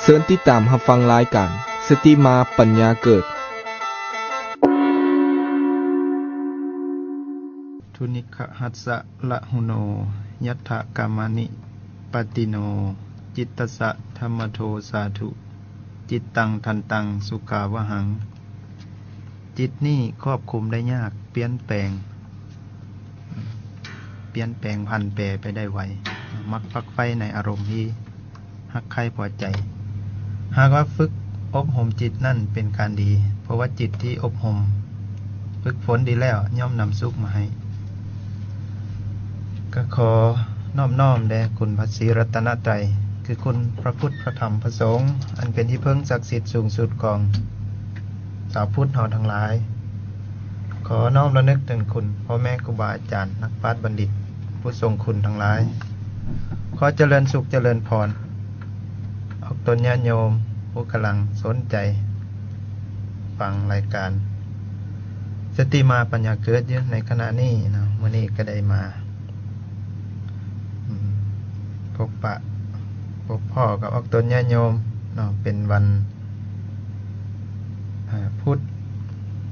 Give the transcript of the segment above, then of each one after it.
ເຊີນຕິດຕາມຮັບຟັງລາຍການ ສະຕິມາປັນຍາເກີດ. ທຸນິຄະຫັດສະລະຫຸໂນ ຍັດຖະກາມານິປະຕິໂນ ຈິດຕັດສະທຳມະໂທ ສາທຸ ຈິດຕັງທັນຕັງສຸຂາວະຫັງ. ຈິດນີ້ຄວບຄຸມໄດ້ຍາກ, ປ່ຽນແປງ, ປ່ຽນແປງຜັນແປໄປໄດ້ໄວ, ມັກຝັກໃຝ່ໃນອາລົມທີ່ຮັກໃຄ່ພໍໃຈ. ຫາກວ່າຝຶກອົບຮົມຈິດນັ້ນເປັນການດີ, ເພາະວ່າຈິດທີ່ອົບຮົມຝຶກຝົນດີແລ້ວ ຍ່ອມນຳສຸກມາໃຫ້. ກໍຂໍນອບນ້ອມແດ່ຄຸນພະສີລັດຕະນະໄຕ, ຄືຄຸນພະພຸດ ພະທຳ ພະສົງ, ອັນເປັນທີ່ເພິ່ງສັກສິດສູງສຸດຂອງຊາວພຸດເຮົາທັງຫຼາຍ. ຂໍນ້ອມລະນຶກເຖິງຄຸນພໍ່ແມ່ຄູບາອາຈານ, ນັກປາດບັນດິດ, ຜູ້ຊົງຄຸນທັງຫຼາຍ. ຂໍຈະເລີນສຸກຈະເລີນພອນ. ອອກຕົນຍາດໂຍມຜູ້ກຳລັງສົນໃຈຟັງລາຍການສະຕິມາປັນຍາເກີດຢູ່ໃນຂະນະນີ້ເນາະ, ມື້ນີ້ກໍໄດ້ມາ ອືມ ພົບປະພົບພໍ້ກັບອອກຕົນຍາດໂຍມເນາະ, ເປັນວັນ ອາ ພຸດ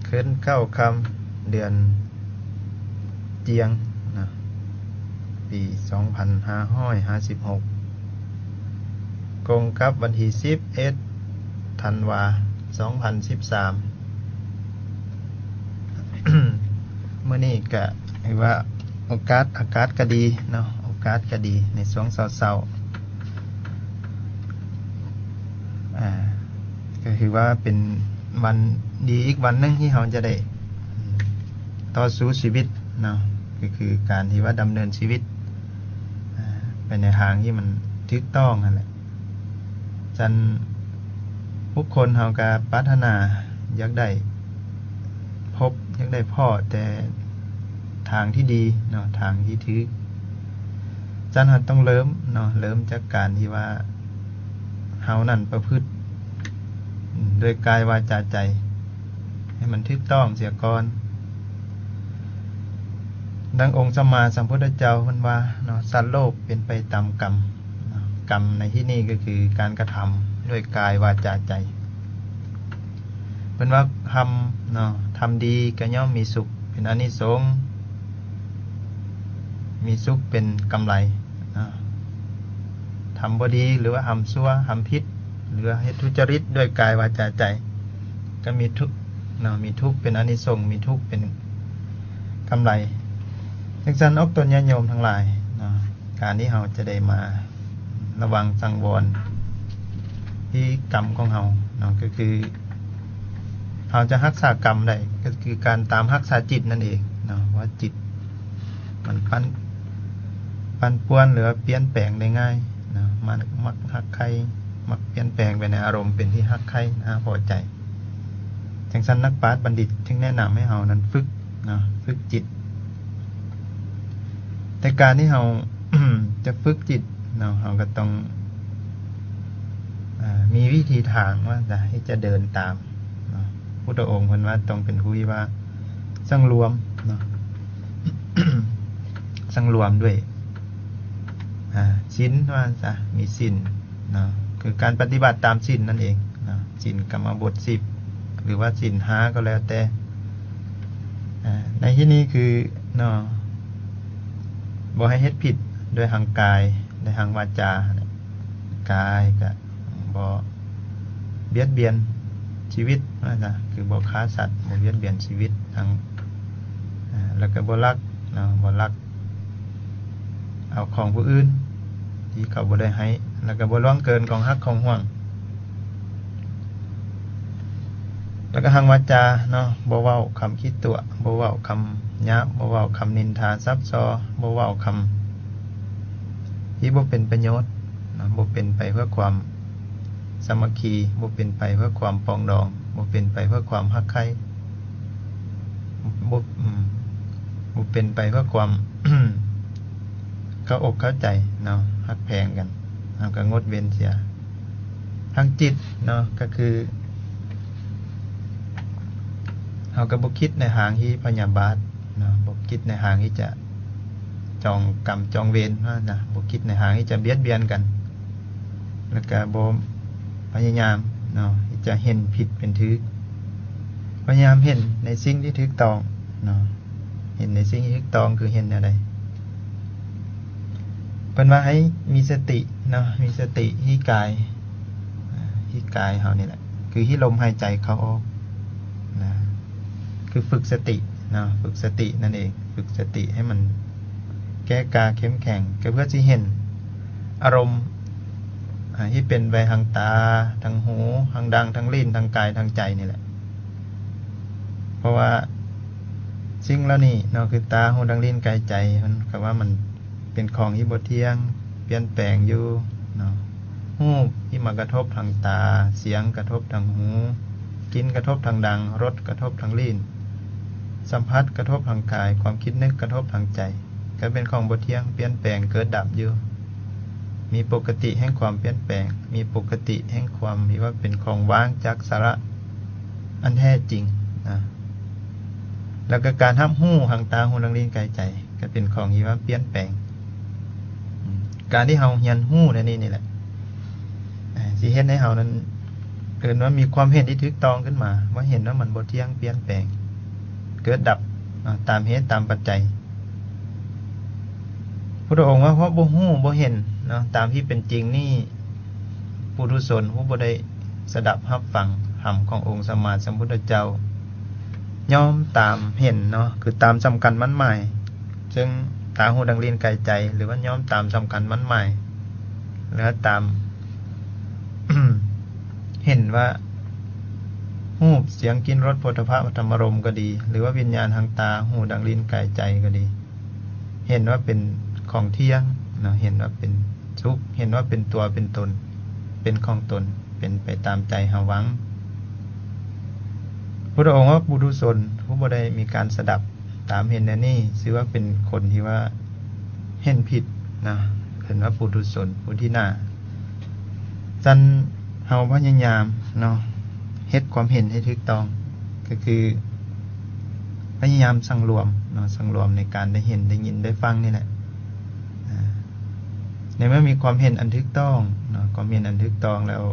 ຄືນເກົ້າຄ່ຳ ເດືອນຈຽງນະ ປີສອງພັນຫ້າຮ້ອຍຫ້າສິບຫົກ ກົງກັບວັນທີສິບເອັດ ທັນວາ ສອງພັນສິບສາມ. ມື້ນີ້ກະຖືວ່າໂອກາດ ອາກາດກະດີເນາະ, ໂອກາດກະດີໃນຊ່ວງເຊົ້າໆ ອາ ກໍຄືວ່າເປັນວັນດີອີກວັນໜຶ່ງທີ່ເຮົາຈະໄດ້ຕໍ່ສູ້ຊີວິດເນາະ, ກໍຄືການທີ່ວ່າດຳເນີນຊີວິດ ອາ ໄປໃນທາງທີ່ມັນຖືກຕ້ອງຫັ້ນແຫຼະ. ຊັ້ນບຸກຄົນເຮົາກໍປາດຖະໜາຢາກໄດ້ພົບ ຢາກໄດ້ພໍ້ແຕ່ທາງທີ່ດີເນາະ, ທາງທີ່ຖືກ. ຊັ້ນເຮົາຕ້ອງເລີ່ມເນາະ, ເລີ່ມຈາກການທີ່ວ່າເຮົານັ້ນປະພຶດ ອາ ດ້ວຍກາຍ ວາຈາ ໃຈ ໃຫ້ມັນຖືກຕ້ອງເສຍກ່ອນ. ດັ່ງອົງສຳມາສຳພຸດທະເຈົ້າເພິ່ນວ່າເນາະ, ສັດໂລກເປັນໄປຕາມກຳເນາະ, ກຳໃນທີ່ນີ້ກໍຄືການກະທຳດ້ວຍກາຍ ວາຈາ ໃຈ. ເພິ່ນວ່າທຳເນາະ, ທຳດີກໍຍ່ອມມີສຸກເປັນອານິສົງ, ມີສຸກເປັນກຳໄລເນາະ. ທຳບໍ່ດີ ຫຼືວ່າທຳຊົ່ວ ທຳຜິດ ຫຼືວ່າເຮັດທຸຈະລິດດ້ວຍກາຍ ວາຈາ ໃຈ ກໍມີທຸກເນາະ, ມີທຸກເປັນອານິສົງ, ມີທຸກເປັນກຳໄລ. ຈັ່ງຊັ້ນ ອອກຕົນຍາດໂຍມທັງຫຼາຍເນາະ, ການທີ່ເຮົາຈະໄດ້ມາລະວັງສັງວອນທີ່ກຳຂອງເຮົາເນາະ, ກໍຄືເຮົາຈະຮັກສາກຳໄດ້ ກໍຄືການຕາມຮັກສາຈິດນັ້ນເອງເນາະ, ວ່າຈິດມັນປັ່ນ ປັ່ນປ່ວນ ຫຼືວ່າປ່ຽນແປງໄດ້ງ່າຍເນາະ, ມັກ ມັກຮັກໃຄ່ ມັກປ່ຽນແປງໄປໃນອາລົມເປັນທີ່ຮັກໃຄ່ ໜ້າພໍໃຈ. ຈັ່ງຊັ້ນ ນັກປາດບັນດິດຈຶ່ງແນະນຳໃຫ້ເຮົານັ້ນຝຶກເນາະ, ຝຶກຈິດ. ແຕ່ການທີ່ເຮົາຈະຝຶກຈິດເນາະ, ເຮົາກໍຕ້ອງ ອາ ມີວິທີທາງວ່າຈະ ທີ່ຈະເດີນຕາມເນາະ. ພຸດທະອົງເພິ່ນວ່າຕ້ອງເປັນຜູ້ທີ່ວ່າສັງລວມເນາະ, ສັງລວມດ້ວຍ ອາ ສິນວ່າຊະ, ມີສິນເນາະ, ຄືການປະຕິບັດຕາມສິນນັ້ນເອງເນາະ, ສິນກຳມະບົດສິບ ຫຼືວ່າສິນຫ້າກໍແລ້ວແຕ່. ອາ ໃນທີ່ນີ້ຄືເນາະ, ບໍ່ໃຫ້ເຮັດຜິດດ້ວຍທາງກາຍ ແລະ ທາງວາຈາ. ກາຍກະບໍ່ບຽດບຽນຊີວິດວ່າຊະ, ຄືບໍ່ຂ້າສັດ ບໍ່ບຽດບຽນຊີວິດທາງ ອາ ແລ້ວກໍບໍ່ລັກເນາະ, ບໍ່ລັກ ເອົາຂອງຜູ້ອື່ນທີ່ເຂົາບໍ່ໄດ້ໃຫ້, ແລ້ວກໍບໍ່ລ່ວງເກີນຂອງຮັກຂອງຫວງ. ແລ້ວກໍທາງວາຈາເນາະ, ບໍ່ເວົ້າຄຳຂີ້ຕົວະ, ບໍ່ເວົ້າຄຳຫຍາບ, ບໍ່ເວົ້າຄຳນິນທາສັບສໍ້, ບໍ່ເວົ້າຄຳທີ່ບໍ່ເປັນປະໂຫຍດເນາະ, ບໍ່ເປັນໄປເພື່ອຄວາມສາມັກຄີ, ບໍ່ເປັນໄປເພື່ອຄວາມປອງດອງ, ບໍ່ເປັນໄປເພື່ອຄວາມຮັກໃຄ່. ບໍ່ ອືມ ບໍ່ເປັນໄປເພື່ອຄວາມເຂົ້າອົກເຂົ້າໃຈເນາະ, ຮັກແພງກັນ, ເຮົາກໍງົດເວັ້ນເສຍ. ທາງຈິດເນາະ, ກໍຄືເຮົາກໍບໍ່ຄິດໃນທາງທີ່ພະຍາບາດເນາະ, ບໍ່ຄິດໃນທາງທີ່ຈະຈອງກຳຈອງເວນວ່ານະ, ບໍ່ຄິດໃນທາງທີ່ຈະບຽດບຽນກັນ, ແລ້ວກໍບໍ່ ພະຍາຍາມເນາະ ທີ່ຈະເຫັນຜິດເປັນຖືກ, ພະຍາຍາມເຫັນໃນສິ່ງທີ່ຖືກຕ້ອງເນາະ. ເຫັນໃນສິ່ງທີ່ຖືກຕ້ອງຄືເຫັນແນວໃດ? ເພິ່ນວ່າໃຫ້ມີສະຕິເນາະ, ມີສະຕິທີ່ກາຍ, ທີ່ກາຍເຮົານີ້ແຫຼະ, ຄືທີ່ລົມຫາຍໃຈເຂົ້າອອກນະ, ຄືຝຶກສະຕິເນາະ, ຝຶກສະຕິນັ້ນເອງ, ຝຶກສະຕິໃຫ້ມັນແກ່ກ້າເຂັ້ມແຂງ, ກໍເພື່ອຊິເຫັນອາລົມ ອາ ທີ່ເປັນໄປທາງຕາ, ທາງຫູ, ທາງດັງ, ທາງລີ້ນ, ທາງກາຍ, ທາງໃຈນີ້ແຫຼະ. ເພາະວ່າສິ່ງເຫຼົ່ານີ້ເນາະ ຄືຕາ, ຫູ, ດັງ, ລີ້ນ, ກາຍ, ໃຈ, ມັນກໍວ່າມັນເປັນຂອງທີ່ບໍ່ທ່ຽງ, ປ່ຽນແປງຢູ່ເນາະ. ຮູບທີ່ມາກະທົບທາງຕາ, ສຽງກະທົບທາງຫູ, ກິ່ນກະທົບທາງດັງ, ລົດກະທົບທາງລີ້ນ, ສຳຜັດກະທົບທາງກາຍ, ຄວາມຄິດນຶກກະທົບທາງໃຈ. ກໍເປັນຂອງບໍ່ທ່ຽງ, ປ່ຽນແປງ, ເກີດດັບຢູ່, ມີປົກກະຕິແຫ່ງຄວາມປ່ຽນແປງ, ມີປົກກະຕິແຫ່ງຄວາມທີ່ວ່າເປັນຂອງວ່າງຈາກສາລະອັນແທ້ຈິງນະ. ແລ້ວກໍການຮັບຮູ້ທາງຕາ, ຫູ, ດັງ, ລີ້ນ, ກາຍ, ໃຈ ກໍເປັນຂອງທີ່ວ່າປ່ຽນແປງ. ອາ ການທີ່ເຮົາຮຽນຮູ້ໃນນີ້ນີ້ແຫຼະ ອາ ຊິເຮັດໃຫ້ເຮົານັ້ນ ເອີ້ນວ່າມີຄວາມເຫັນທີ່ຖືກຕ້ອງຂຶ້ນມາ, ວ່າເຫັນວ່າມັນບໍ່ທ່ຽງ, ປ່ຽນແປງ, ເກີດດັບເນາະ ຕາມເຫດຕາມປັດໄຈ. ພຸດທະອົງວ່າ ເພາະບໍ່ຮູ້ບໍ່ເຫັນເນາະ ຕາມທີ່ເປັນຈິງນີ້ ປຸຖຸຊົນຜູ້ບໍ່ໄດ້ສະດັບຮັບຟັງທຳຂອງອົງສຳມາສຳພຸດທະເຈົ້າ ຍ່ອມຕາມເຫັນເນາະ ຄືຕາມສຳຄັນໝັ້ນໝາຍ ເຊິ່ງຕາ, ຫູ, ດັງ, ລີ້ນ, ກາຍ, ໃຈ ຫຼືວ່າຍ່ອມຕາມສຳຄັນໝັ້ນໝາຍ ຫຼືວ່າຕາມ ເຫັນວ່າຮູບ, ສຽງ, ກິ່ນ, ລົດ, ໂຜດຖະພະ, ທຳມາລົມກໍດີ ຫຼືວ່າວິນຍານທາງຕາ, ຫູ, ດັງ, ລີ້ນ, ກາຍ, ໃຈກໍດີ ເຫັນວ່າເປັນຂອງທ່ຽງເນາະ, ເຫັນວ່າເປັນສຸກ, ເຫັນວ່າເປັນຕົວເປັນຕົນ, ເປັນຂອງຕົນ, ເປັນໄປຕາມໃຈເຮົາຫວັງ. ພຸດທະອົງວ່າ ປຸຖຸຊົນຜູ້ບໍ່ໄດ້ມີການສະດັບຕາມເຫັນແນວນີ້ ຊື່ວ່າເປັນຄົນທີ່ວ່າເຫັນຜິດເນາະ, ເອີ້ນວ່າປຸຖຸຊົນຜູ້ທີ່ໜ້າ ຊັ້ນເຮົາພະຍາຍາມເນາະ ເຮັດຄວາມເຫັນໃຫ້ຖືກຕ້ອງ ກໍຄືພະຍາຍາມສັງລວມເນາະ, ສັງລວມໃນການໄດ້ເຫັນ, ໄດ້ຍິນ, ໄດ້ຟັງນີ້ແຫຼະ. ອາ ໃນເມື່ອມີຄວາມເຫັນອັນຖືກຕ້ອງເນາະ, ຄວາມເຫັນອັນຖືກຕ້ອງແລ້ວ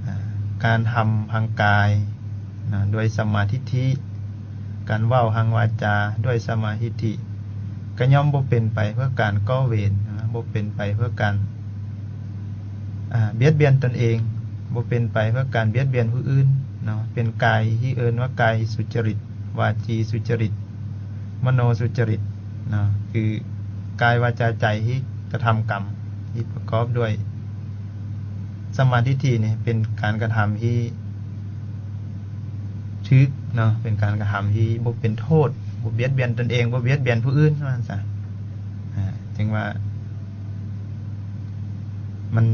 ອາ ການທຳທາງກາຍເນາະ ດ້ວຍສຳມາທິດຖິ, ການເວົ້າທາງວາຈາດ້ວຍສຳມາທິດຖິ ກໍຍ່ອມບໍ່ເປັນໄປເພື່ອການກໍ່ເວນເນາະ, ບໍ່ເປັນໄປເພື່ອການ ອາ ບຽດບຽນຕົນເອງ, ບໍ່ເປັນໄປເພື່ອການບຽດບຽນຜູ້ອື່ນເນາະ, ເປັນກາຍທີ່ເອີ້ນວ່າກາຍສຸຈະລິດ, ວາຈີສຸຈະລິດ, ມະໂນສຸຈະລິດເນາະ, ຄືກາຍ ວາຈາ ໃຈທີ່ກະທຳກຳທີ່ປະກອບດ້ວຍສຳມາທິດຖິນີ້ ເປັນການກະທຳທີ່ຖືກເນາະ, ເປັນການກະທຳທີ່ບໍ່ເປັນໂທດ, ບໍ່ບຽດບຽນຕົນເອງ, ບໍ່ບຽດບຽນຜູ້ອື່ນ ວ່າຊັ້ນຊະ. ອາ ຈຶ່ງວ່າມັນ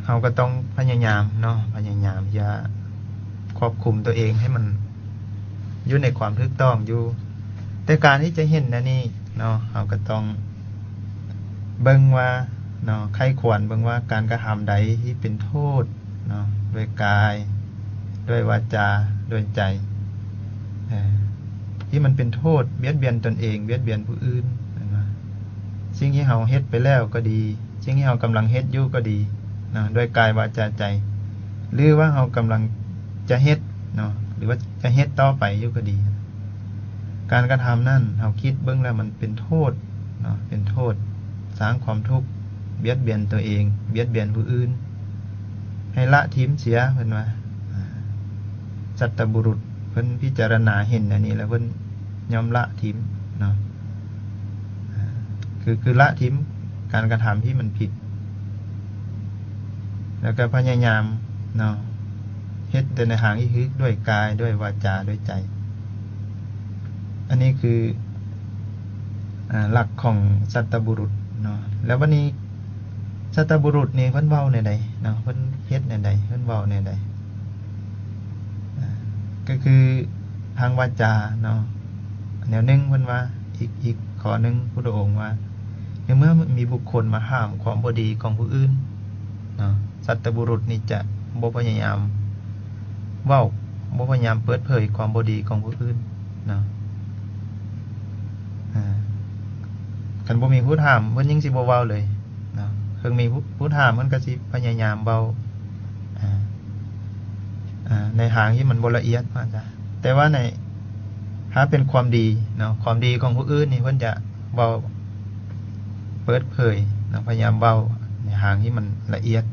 ເຮົາກໍຕ້ອງພະຍາຍາມເນາະ, ພະຍາຍາມທີ່ຈະຄວບຄຸມຕົວເອງໃຫ້ມັນຢູ່ໃນຄວາມຖືກຕ້ອງຢູ່. ແຕ່ການທີ່ຈະເຫັນແນວນີ້ເນາະ, ເຮົາກໍຕ້ອງເບິ່ງວ່າເນາະ, ໃຄ່ຄວນເບິ່ງວ່າການກະທຳໃດທີ່ເປັນໂທດ ເນາະ, ດ້ວຍກາຍ, ດ້ວຍວາຈາ, ດ້ວຍໃຈ ເອີ ທີ່ມັນເປັນໂທດ, ບຽດບຽນຕົນເອງ, ບຽດບຽນຜູ້ອື່ນ, ເຫັນບໍ່? ສິ່ງທີ່ເຮົາເຮັດໄປແລ້ວກໍດີ, ສິ່ງທີ່ເຮົາກຳລັງເຮັດຢູ່ກໍດີເນາະ, ດ້ວຍກາຍ, ວາຈາ, ໃຈ ຫຼືວ່າເຮົາກຳລັງຈະເຮັດເນາະ, ຫຼືວ່າຈະເຮັດຕໍ່ໄປຢູ່ກໍດີ, ການກະທຳນັ້ນ ເຮົາຄິດເບິ່ງແລ້ວມັນເປັນໂທດເນາະ, ເປັນໂທດ, ສ້າງຄວາມທຸກ, ບຽດບຽນຕົວເອງ, ບຽດບຽນຜູ້ອື່ນ, ໃຫ້ລະຖິ້ມເສຍ ເພິ່ນວ່າ. ອາ ສັດຕະບຸລຸດເພິ່ນພິຈາລະນາເຫັນອັນນີ້ແລ້ວ ເພິ່ນຍອມລະຖິ້ມເນາະ, ອາ ຄື ຄືລະຖິ້ມການກະທຳທີ່ມັນຜິດ ແລ້ວກໍພະຍາຍາມເນາະ ເຮັດແຕ່ໃນທາງທີ່ຖືກ ດ້ວຍກາຍ, ດ້ວຍວາຈາ, ດ້ວຍໃຈ. ອັນນີ້ຄື ອາ ຫຼັກຂອງສັດຕະບຸລຸດເນາະ. ແລ້ວບັດນີ້ ສັດຕະບຸລຸດນີ້ເພິ່ນເວົ້າແນວໃດເນາະ? ເພິ່ນເຮັດແນວໃດ? ເພິ່ນເວົ້າແນວໃດ? ອາ ກໍຄືທາງວາຈາເນາະ ແນວໜຶ່ງ ເພິ່ນວ່າ ອີກ ອີກຂໍ້ໜຶ່ງ ພຸດທະອົງວ່າ ໃນເມື່ອມີບຸກຄົນມາຖາມຄວາມບໍ່ດີຂອງຜູ້ອື່ນເນາະ, ສັດຕະບຸລຸດນີ້ຈະບໍ່ພະຍາຍາມເວົ້າ, ບໍ່ພະຍາຍາມເປີດເຜີຍຄວາມບໍ່ດີຂອງຜູ້ອື່ນເນາະ. ອາ ຄັນບໍ່ມີຜູ້ຖາມ ເພິ່ນຍັງຊິບໍ່ເວົ້າເລີຍເນາະ. ເຖິງມີຜູ້ ຜູ້ຖາມ ເພິ່ນກໍຊິພະຍາຍາມເວົ້າ ອາ ອາ ໃນທາງທີ່ມັນບໍ່ລະອຽດວ່າຊະ. ແຕ່ວ່າໃນ ຖ້າເປັນຄວາມດີເນາະ ຄວາມດີຂອງຜູ້ອື່ນນີ້ ເພິ່ນຈະເວົ້າເປີດເຜີຍເນາະ ພະຍາຍາມເວົ້າໃນທາງທີ່ມັນລະອຽດ.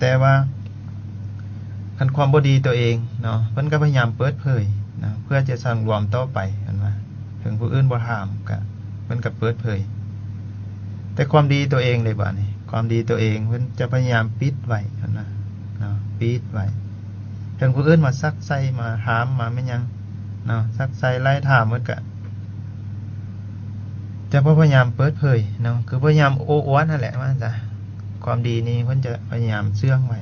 ແຕ່ວ່າຄັນຄວາມບໍ່ດີຕົວເອງເນາະ ເພິ່ນກໍພະຍາຍາມເປີດເຜີຍເນາະ ເພື່ອຈະສັງລວມຕໍ່ໄປ ເພິ່ນວ່າ. ເຖິງຜູ້ອື່ນບໍ່ຖາມ ກະ ເພິ່ນກະເປີດເຜີຍ. ແຕ່ຄວາມດີຕົວເອງເດ ບາດນີ້ ຄວາມດີຕົວເອງ ເພິ່ນຈະພະຍາຍາມປິດໄວ້ ເພິ່ນວ່າເນາະ ປິດໄວ້. ເຖິງຜູ້ອື່ນມາຊັກໄຊ ມາຖາມ ມາແມ່ນຫຍັງເນາະ ຊັກໄຊໄລ່ຖາມ ເພິ່ນກະຈະບໍ່ພະຍາຍາມເປີດເຜີຍເນາະ ຄືພະຍາຍາມໂອ້ອວດຫັ້ນແຫຼະ ວ່າຊັ້ນຊະ. ຄວາມດີນີ້ ເພິ່ນຈະພະຍາຍາມເຊື່ອງໄວ້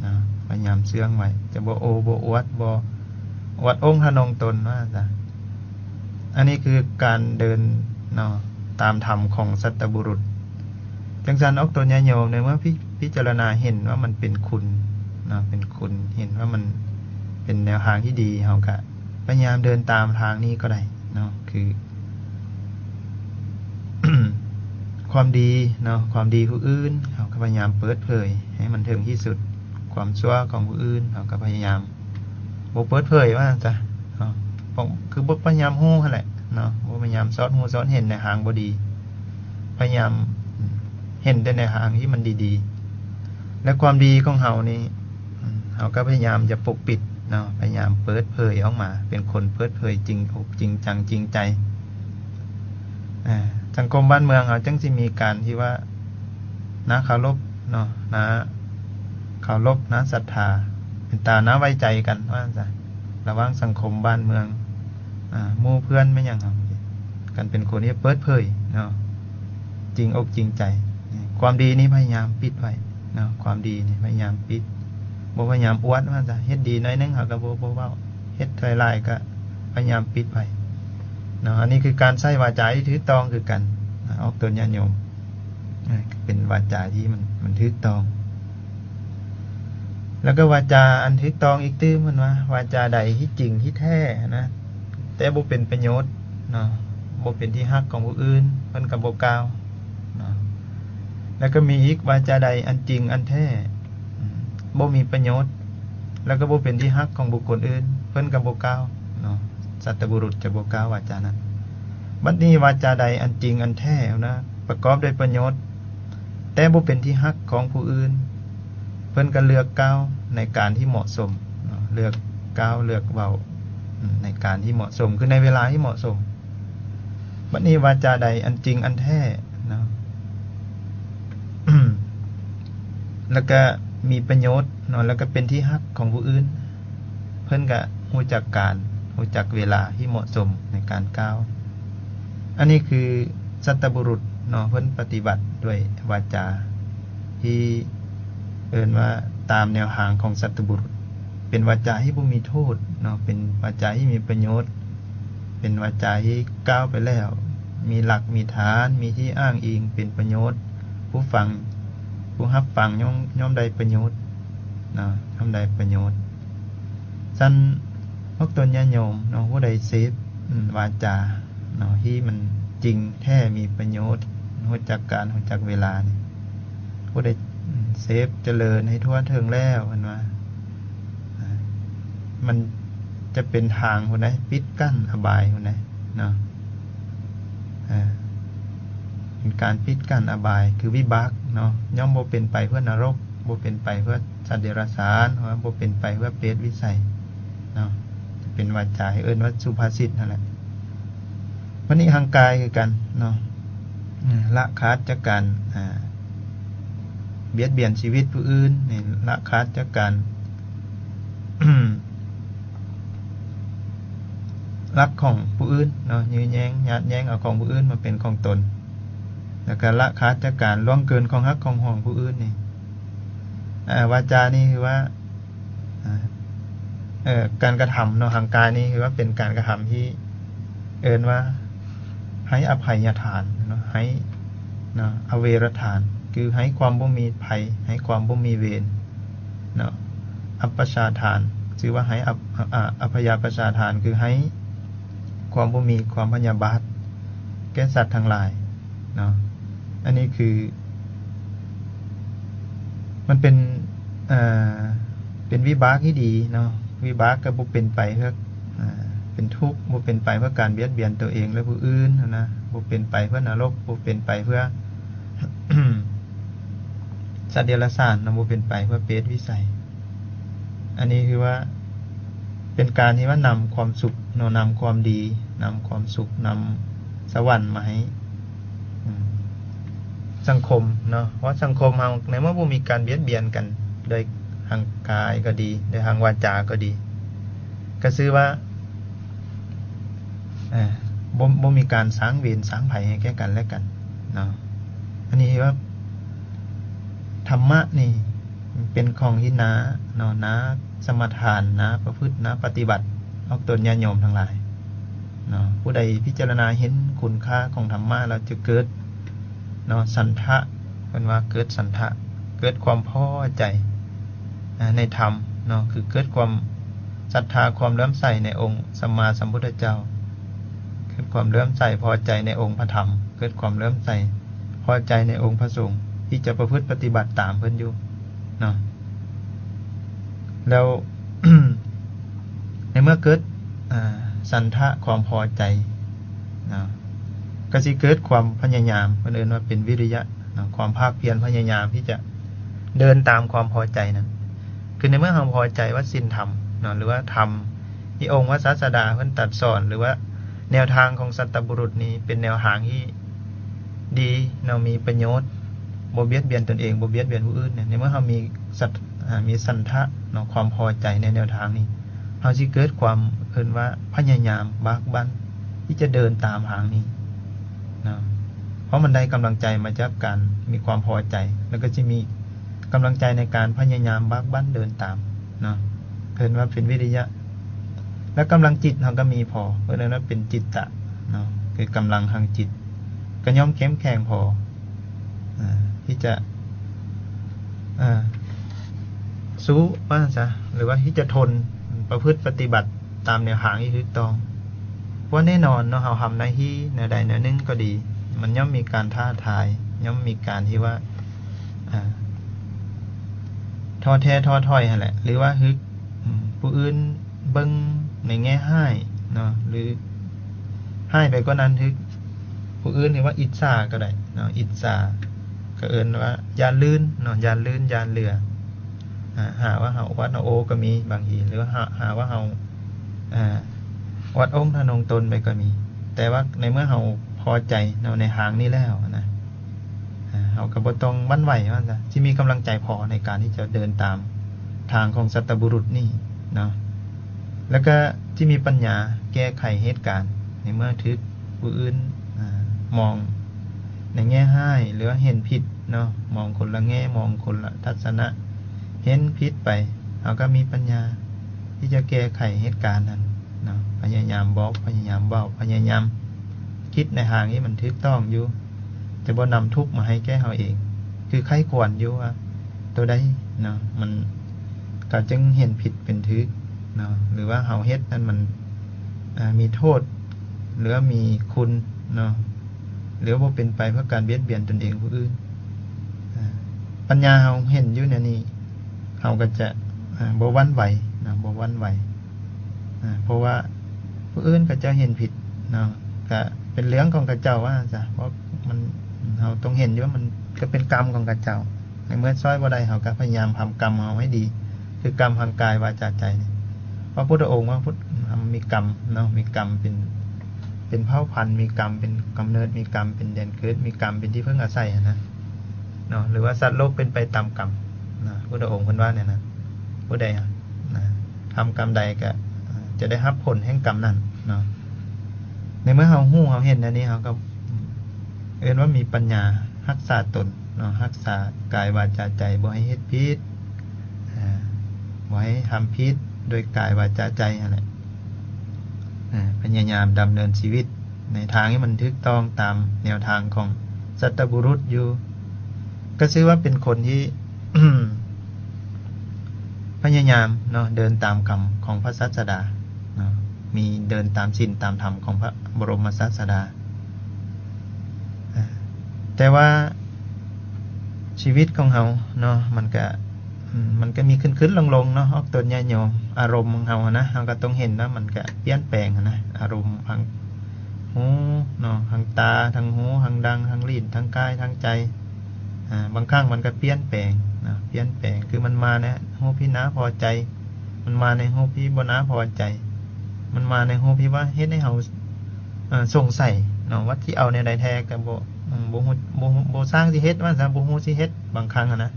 ເນາະ ພະຍາຍາມເຊື່ອງໄວ້ ຈະບໍ່ໂອ້ ບໍ່ອວດ ບໍ່ອວດອົງທະນົງຕົນ ວ່າຊັ້ນຊະ. ອັນນີ້ຄືການເດີນເນາະ ຕາມທຳຂອງສັດຕະບຸລຸດ. ຈັ່ງຊັ້ນ ອອກຕົນຍາດໂຍມ ໃນເມື່ອພິ ພິຈາລະນາເຫັນວ່າມັນເປັນຄຸນເນາະ ເປັນຄຸນ ເຫັນວ່າມັນເປັນແນວທາງທີ່ດີ ເຮົາກະພະຍາຍາມເດີນຕາມທາງນີ້ກໍໄດ້ເນາະ ຄື ຄວາມດີເນາະ ຄວາມດີຜູ້ອື່ນ ເຮົາກໍພະຍາຍາມເປີດເຜີຍໃຫ້ມັນເຖິງທີ່ສຸດ. ຄວາມຊົ່ວຂອງຜູ້ອື່ນ ເຮົາກໍພະຍາຍາມ ບໍ່ເປີດເຜີຍວ່າຊັ້ນຊະເນາະ ຄືບໍ່ພະຍາຍາມຮູ້ຫັ້ນແຫຼະເນາະ ບໍ່ພະຍາຍາມສອດຮູ້ສອດເຫັນໃນທາງບໍ່ດີ ພະຍາຍາມເຫັນແຕ່ໃນທາງທີ່ມັນດີໆ. ແລະ ຄວາມດີຂອງເຮົານີ້ ເຮົາກໍພະຍາຍາມຈະປົກປິດເນາະ ພະຍາຍາມເປີດເຜີຍອອກມາ ເປັນຄົນເປີດເຜີຍຈິງອົກຈິງຈັງຈິງໃຈ. ອາ ສັງຄົມບ້ານເມືອງເຮົາຈຶ່ງຊິມີການທີ່ວ່າ ໜ້າເຄົາລົບເນາະ ໜ້າເຄົາລົບ ໜ້າສັດທາ ເປັນຕາໜ້າໄວ້ໃຈກັນ ວ່າຊັ້ນຊະ ລະຫວ່າງສັງຄົມບ້ານເມືອງ ອາ ໝູ່ເພື່ອນແມ່ນຫຍັງ ເຮົາກັນເປັນຄົນທີ່ເປີດເຜີຍເນາະ ຈິງອົກຈິງໃຈ. ຄວາມດີນີ້ພະຍາຍາມປິດໄວ້ເນາະ ຄວາມດີນີ້ພະຍາຍາມປິດ ບໍ່ພະຍາຍາມອວດ ວ່າຊັ້ນຊະ ເຮັດດີໜ້ອຍໜຶ່ງ ເຮົາກໍບໍ່ ບໍ່ເວົ້າ ເຮັດຫຼາຍໆ ກໍພະຍາຍາມປິດໄວ້ເນາະ. ອັນນີ້ຄືການໃຊ້ວາຈາທີ່ຖືກຕ້ອງຄືກັນ ອອກຕົນຍາດໂຍມ ເປັນວາຈາທີ່ມັນ ມັນຖືກຕ້ອງ. ແລ້ວກໍວາຈາອັນຖືກຕ້ອງອີກຕື່ມ ເພິ່ນວ່າ ວາຈາໃດທີ່ຈິງທີ່ແທ້ນະ ແຕ່ບໍ່ເປັນປະໂຫຍດເນາະ ບໍ່ເປັນທີ່ຮັກຂອງຜູ້ອື່ນ ເພິ່ນກໍບໍ່ກ່າວເນາະ. ແລ້ວກໍມີອີກ ວາຈາໃດອັນຈິງອັນແທ້ ອາ ບໍ່ມີປະໂຫຍດ ແລ້ວກໍບໍ່ເປັນທີ່ຮັກຂອງບຸກຄົນອື່ນ ເພິ່ນກໍບໍ່ກ່າວເນາະ ສັດຕະບຸລຸດຈະບໍ່ກ່າວວາຈານັ້ນ. ບັດນີ້ວາຈາໃດອັນຈິງອັນແທ້ນະ ປະກອບດ້ວຍປະໂຫຍດ ແຕ່ບໍ່ເປັນທີ່ຮັກຂອງຜູ້ອື່ນ ເພິ່ນກໍເລືອກກ່າວໃນການທີ່ເໝາະສົມເນາະ ເລືອກກ່າວ ເລືອກເວົ້າ ອາ ໃນການທີ່ເໝາະສົມ ຄືໃນເວລາທີ່ເໝາະສົມ. ບັດນີ້ວາຈາໃດອັນຈິງອັນແທ້ເນາະ ແລ້ວກະມີປະໂຫຍດເນາະ ແລ້ວກະເປັນທີ່ຮັກຂອງຜູ້ອື່ນ ເພິ່ນກະຮູ້ຈັກການ ຮູ້ຈັກເວລາທີ່ເໝາະສົມໃນການກ່າວ. ອັນນີ້ຄືສັດຕະບຸລຸດເນາະ ເພິ່ນປະຕິບັດດ້ວຍວາຈາທີ່ເອີ້ນວ່າຕາມແນວທາງຂອງສັດຕະບຸລຸດ ເປັນວາຈາທີ່ບໍ່ມີໂທດເນາະ ເປັນວາຈາທີ່ມີປະໂຫຍດ ເປັນວາຈາທີ່ກ່າວໄປແລ້ວ ມີຫຼັກມີຖານ ມີທີ່ອ້າງອີງ ເປັນປະໂຫຍດ ຜູ້ຟັງ ຜູ້ຮັບຟັງຍ່ອມ ຍ່ອມໄດ້ປະໂຫຍດເນາະ ຍ່ອມໄດ້ປະໂຫຍດ. ຊັ້ນ ພວກຕົນຍາດໂຍມເນາະ ຜູ້ໃດເສບ ອາ ວາຈາເນາະ ທີ່ມັນຈິງແທ້ ມີປະໂຫຍດ ຮູ້ຈັກການ ຮູ້ຈັກເວລານີ້ ຜູ້ໃດເສບຈະເລີນໃຫ້ທົ່ວເຖິງແລ້ວ ເພິ່ນວ່າ ອາ ມັນຈະເປັນທາງພຸ້ນໃດ ປິດກັ້ນອະບາຍພຸ້ນໃດເນາະ ເປັນການປິດກັ້ນອະບາຍ ຄືວິບາກເນາະ ຍ່ອມບໍ່ເປັນໄປເພື່ອນະລົກ ບໍ່ເປັນໄປເພື່ອສັດເດຍລະສານ ບໍ່ເປັນໄປເພື່ອເປດວິໄສເນາະ ຈະເປັນວາຈາ ເອີ້ນວ່າສຸພາສິດຫັ້ນແຫຼະ. ບັດນີ້ຮ່າງກາຍຄືກັນເນາະ ອາ ລະຂາດຈາກການ ອາ ບຽດບຽນຊີວິດຜູ້ອື່ນ ນີ້ ລະຂາດຈາກການ ລັກຂອງຜູ້ອື່ນເນາະ ຢື້ແຍ່ງ ຍາດແຍ່ງເອົາຂອງຜູ້ອື່ນມາເປັນຂອງຕົນ ແລ້ວກະລະຂາດຈາກການລ່ວງເກີນຂອງຮັກຂອງຫວງຜູ້ອື່ນນີ້. ອາ ວາຈານີ້ຄືວ່າ ອາ ເອີ ການກະທຳເນາະ ທາງກາຍນີ້ຄືວ່າເປັນການກະທຳທີ່ເອີ້ນວ່າໃຫ້ອະໄພຍະທານເນາະ ໃຫ້ເນາະ ອະເວລະທານ ຄືໃຫ້ຄວາມບໍ່ມີໄພ ໃຫ້ຄວາມບໍ່ມີເວນເນາະ. ອັບປະຊາທານ ຊື່ວ່າໃຫ້ອັບ ອາ ອາ ອະພະຍາປະຊາທານ ຄືໃຫ້ຄວາມບໍ່ມີຄວາມພະຍາບາດແກ່ສັດທັງຫຼາຍເນາະ. ອັນນີ້ຄື ມັນເປັນ ເປັນວິບາກທີ່ດີເນາະ. ວິບາກກໍບໍ່ເປັນໄປເພື່ອ ເປັນທຸກ ບໍ່ເປັນໄປເພື່ອການບຽດບຽນຕົວເອງ ແລະ ຜູ້ອື່ນຫັ້ນນະ, ບໍ່ເປັນໄປເພື່ອນະລົກ ບໍ່ເປັນໄປເພື່ອ ສັດເດຍລະສານເນາະ, ບໍ່ເປັນໄປເພື່ອເປດວິໄສ. ອັນນີ້ຄືວ່າ ເປັນການທີ່ວ່ານຳຄວາມສຸກເນາະ, ນຳຄວາມດີ ນຳຄວາມສຸກ ນຳສະຫວັນມາໃຫ້ ອືມ ສັງຄົມເນາະ. ເພາະວ່າສັງຄົມເຮົາ ໃນເມື່ອບໍ່ມີການບຽດບຽນກັນ ໂດຍທາງກາຍກໍດີ ໂດຍທາງວາຈາກໍດີ ກໍຊື່ວ່າ ເອີ ບໍ່ ບໍ່ມີການສ້າງເວນສ້າງໄພໃຫ້ແກ່ກັນແລະກັນເນາະ. ອັນນີ້ຄືວ່າ ທຳມະນີ້ເປັນຂອງທີ່ໜ້າເນາະ, ໜ້າສະມາທານ, ໜ້າປະພຶດ, ໜ້າປະຕິບັດ ອອກຕົນຍາດໂຍມທັງຫຼາຍເນາະ. ຜູ້ໃດພິຈາລະນາເຫັນຄຸນຄ່າຂອງທຳມະແລ້ວ ຈະເກີດເນາະ ສັນທະ, ເພິ່ນວ່າເກີດສັນທະ, ເກີດຄວາມພໍໃຈ ອາ ໃນທຳເນາະ, ຄືເກີດຄວາມສັດທາ, ຄວາມເຫຼື້ອມໃສໃນອົງສຳມາສຳພຸດທະເຈົ້າ, ເກີດຄວາມເຫຼື້ອມໃສພໍໃຈໃນອົງພະທຳ, ເກີດຄວາມເຫຼື້ອມໃສພໍໃຈໃນອົງພະສົງ ທີ່ຈະປະພຶດປະຕິບັດຕາມເພິ່ນຢູ່ເນາະ. ແລ້ວ ໃນເມື່ອເກີດ ອາ ສັນທະ ຄວາມພໍໃຈເນາະ, ກໍຊິເກີດຄວາມພະຍາຍາມ, ເພິ່ນເອີ້ນວ່າເປັນວິລິຍະເນາະ, ຄວາມພາກພຽນພະຍາຍາມທີ່ຈະເດີນຕາມຄວາມພໍໃຈນັ້ນ. ຄືໃນເມື່ອເຮົາພໍໃຈວ່າສິນທຳເນາະ ຫຼືວ່າທຳທີ່ອົງພະສາສະດາເພິ່ນຕັດສອນ ຫຼືວ່າແນວທາງຂອງສັດຕະບຸລຸດນີ້ເປັນແນວທາງທີ່ດີເນາະ, ມີປະໂຫຍດ, ບໍ່ບຽດບຽນຕົນເອງ, ບໍ່ບຽດບຽນຜູ້ອື່ນເນາະ, ໃນເມື່ອເຮົາມີສັດ ອາ ມີສັນທະເນາະ, ຄວາມພໍໃຈໃນແນວທາງນີ້, ເຮົາຊິເກີດຄວາມເອີ້ນວ່າພະຍາຍາມບາກບັ່ນທີ່ຈະເດີນຕາມທາງນີ້ເນາະ, ເພາະມັນໄດ້ກຳລັງໃຈມາຈາກການມີຄວາມພໍໃຈ, ແລ້ວກໍຊິມີກຳລັງໃຈໃນການພະຍາຍາມບາກບັ່ນເດີນຕາມເນາະ, ເອີ້ນວ່າເປັນວິລິຍະ. ແລ້ວກຳລັງຈິດເຮົາກໍມີພໍ, ເອີ້ນວ່າເປັນຈິດຕະເນາະ, ຄືກຳລັງທາງຈິດ ກໍຍ່ອມເຂັ້ມແຂງພໍ ອາ ທີ່ຈະ ອາ ສູ້ວ່າຊັ້ນຊະ ຫຼືວ່າທີ່ຈະທົນປະພຶດປະຕິບັດຕາມແນວທາງທີ່ຖືກຕ້ອງ. ເພາະວ່າແນ່ນອນເນາະ, ເຮົາທຳໜ້າທີ່ແນວໃດແນວໜຶ່ງກໍດີ, ມັນຍ່ອມມີການທ້າທາຍ, ຍ່ອມມີການທີ່ວ່າ ອາ ທໍ້ແທ້ທໍ້ຖອຍຫັ້ນແຫຼະ ຫຼືວ່າຖືກ ອາ ຜູ້ອື່ນ ເບິ່ງໃນແງ່ຮ້າຍເນາະ ຫຼືຮ້າຍໄປກວ່ານັ້ນ ຖືກຜູ້ອື່ນເອີ້ນວ່າອິດສາກໍໄດ້ເນາະ, ອິດສາ ກໍເອີ້ນວ່າຢ້ານລື່ນເນາະ, ຢ້ານລື່ນ ຢ້ານເຫຼືອ ອາ ຫາວ່າເຮົາອວດເຮົາໂອ້ກໍມີບາງທີ ຫຼືວ່າຫາ ຫາວ່າເຮົາ ອາ ອວດອົ່ງທະນົງຕົນໄປກໍມີ. ແຕ່ວ່າໃນເມື່ອເຮົາພໍໃຈເນາະ ໃນທາງນີ້ແລ້ວນະ ອາ ເຮົາກໍບໍ່ຕ້ອງຫວັ່ນໄຫວວ່າຊັ້ນຊະ, ຊິມີກຳລັງໃຈພໍໃນການທີ່ຈະເດີນຕາມທາງຂອງສັດຕະບຸລຸດນີ້ເນາະ, ແລ້ວກໍຊິມີປັນຍາແກ້ໄຂເຫດການ ໃນເມື່ອຖືກຜູ້ອື່ນ ອາ ມອງໃນແງ່ຮ້າຍ ຫຼືວ່າເຫັນຜິດເນາະ, ມອງຄົນລະແງ່ ມອງຄົນລະທັດສະນະ ເຫັນຜິດໄປ, ເຮົາກໍມີປັນຍາທີ່ຈະແກ້ໄຂເຫດການນັ້ນເນາະ, ພະຍາຍາມບອກ ພະຍາຍາມເວົ້າ ພະຍາຍາມຄິດໃນທາງທີ່ມັນຖືກຕ້ອງຢູ່. ຈະບໍ່ນຳທຸກມາໃຫ້ແກ່ເຮົາເອງ, ຄືໃຄ່ຄວນຢູ່ວ່າໂຕໃດເນາະ ມັນ ເຮົາຈຶ່ງເຫັນຜິດເປັນຖືກເນາະ ຫຼືວ່າເຮົາເຮັດນັ້ນມັນ ອາ ມີໂທດ ຫຼືວ່າມີຄຸນເນາະ ຫຼືວ່າບໍ່ເປັນໄປເພື່ອການບຽດບຽນຕົນເອງຜູ້ອື່ນ. ອາ ປັນຍາເຮົາເຫັນຢູ່ແນວນີ້ ເຮົາກໍຈະ ອາ ບໍ່ຫວັ່ນໄຫວເນາະ ບໍ່ຫວັ່ນໄຫວ. ອາ ເພາະວ່າຜູ້ອື່ນເຂົາເຈົ້າເຫັນຜິດເນາະ ກະເປັນເລື່ອງຂອງເຂົາເຈົ້າວ່າຊັ້ນຊະ, ເພາະມັນ ເຮົາຕ້ອງເຫັນຢູ່ວ່າມັນກະເປັນກຳຂອງເຂົາເຈົ້າ. ໃນເມື່ອຊ່ອຍບໍ່ໄດ້ ເຮົາກະພະຍາຍາມທຳກຳເຮົາໃຫ້ດີ ຄືກຳທາງກາຍ ວາຈາ ໃຈນີ້. ພະພຸດທະອົງວ່າ ພຸດ ເຮົາມີກຳເນາະ ມີກຳເປັນ ເປັນເຜົ່າພັນ ມີກຳເປັນກຳເນີດ ມີກຳເປັນແດນເກີດ ມີກຳເປັນທີ່ເພິ່ງອາໄສຫັ້ນນະເນາະ ຫຼືວ່າສັດໂລກເປັນໄປຕາມກຳນະ, ພຸດທະອົງເພິ່ນວ່າແນວນັ້ນ. ຜູ້ໃດນະ ທຳກຳໃດກະຈະໄດ້ຮັບຜົນແຫ່ງກຳນັ້ນເນາະ. ໃນເມື່ອເຮົາຮູ້ເຮົາເຫັນແນວນີ້ ເຮົາກໍເອີ້ນວ່າມີປັນຍາຮັກສາຕົນເນາະ, ຮັກສາກາຍ ວາຈາ ໃຈ ບໍ່ໃຫ້ເຮັດຜິດ ອາ ບໍ່ໃຫ້ທຳຜິດໂດຍກາຍ ວາຈາ ໃຈຫັ້ນແຫຼະ. ອາ ພະຍາຍາມດຳເນີນຊີວິດໃນທາງທີ່ມັນຖືກຕ້ອງຕາມແນວທາງຂອງສັດຕະບຸລຸດຢູ່ ກໍຊື່ວ່າເປັນຄົນທີ່ ພະຍາຍາມເນາະ ເດີນຕາມກຳຂອງພະສາສະດາເນາະ, ມີເດີນຕາມສິນຕາມທຳຂອງພະບໍລົມມະສາສະດາ. ອາ ແຕ່ວ່າ ຊີວິດຂອງເຮົາເນາະ ມັນກະ ອືມ ມັນກະມີຂຶ້ນໆລົງໆເນາະ ອອກຕົນຍາດໂຍມ. ອາລົມຂອງເຮົາຫັ້ນນະ ເຮົາກະຕ້ອງເຫັນວ່າມັນກະປ່ຽນແປງຫັ້ນນະ ອາລົມທາງຫູເນາະ ທາງຕາ ທາງຫູ ທາງດັງ ທາງລີ້ນ ທາງກາຍ ທາງໃຈ ອາ ບາງຄັ້ງມັນກະປ່ຽນແປງເນາະ ປ່ຽນແປງ ຄືມັນມາໃນຮູບທີ່ໜ້າພໍໃຈ ມັນມາໃນຮູບທີ່ບໍ່ໜ້າພໍໃຈ ມັນມາໃນຮູບທີ່ວ່າເຮັດໃຫ້ເຮົາ ເອີ ສົງໄສເນາະ ວ່າຊິເອົາແນວໃດແທ້ ກະບໍ່ ອືມ ບໍ່ຮູ້ ບໍ່ຮູ້ ບໍ່ຊ່າງຊິເຮັດວ່າຊັ້ນ ບໍ່ຮູ້ຊິເຮັດ ບາງຄັ້ງຫັ້ນນະ.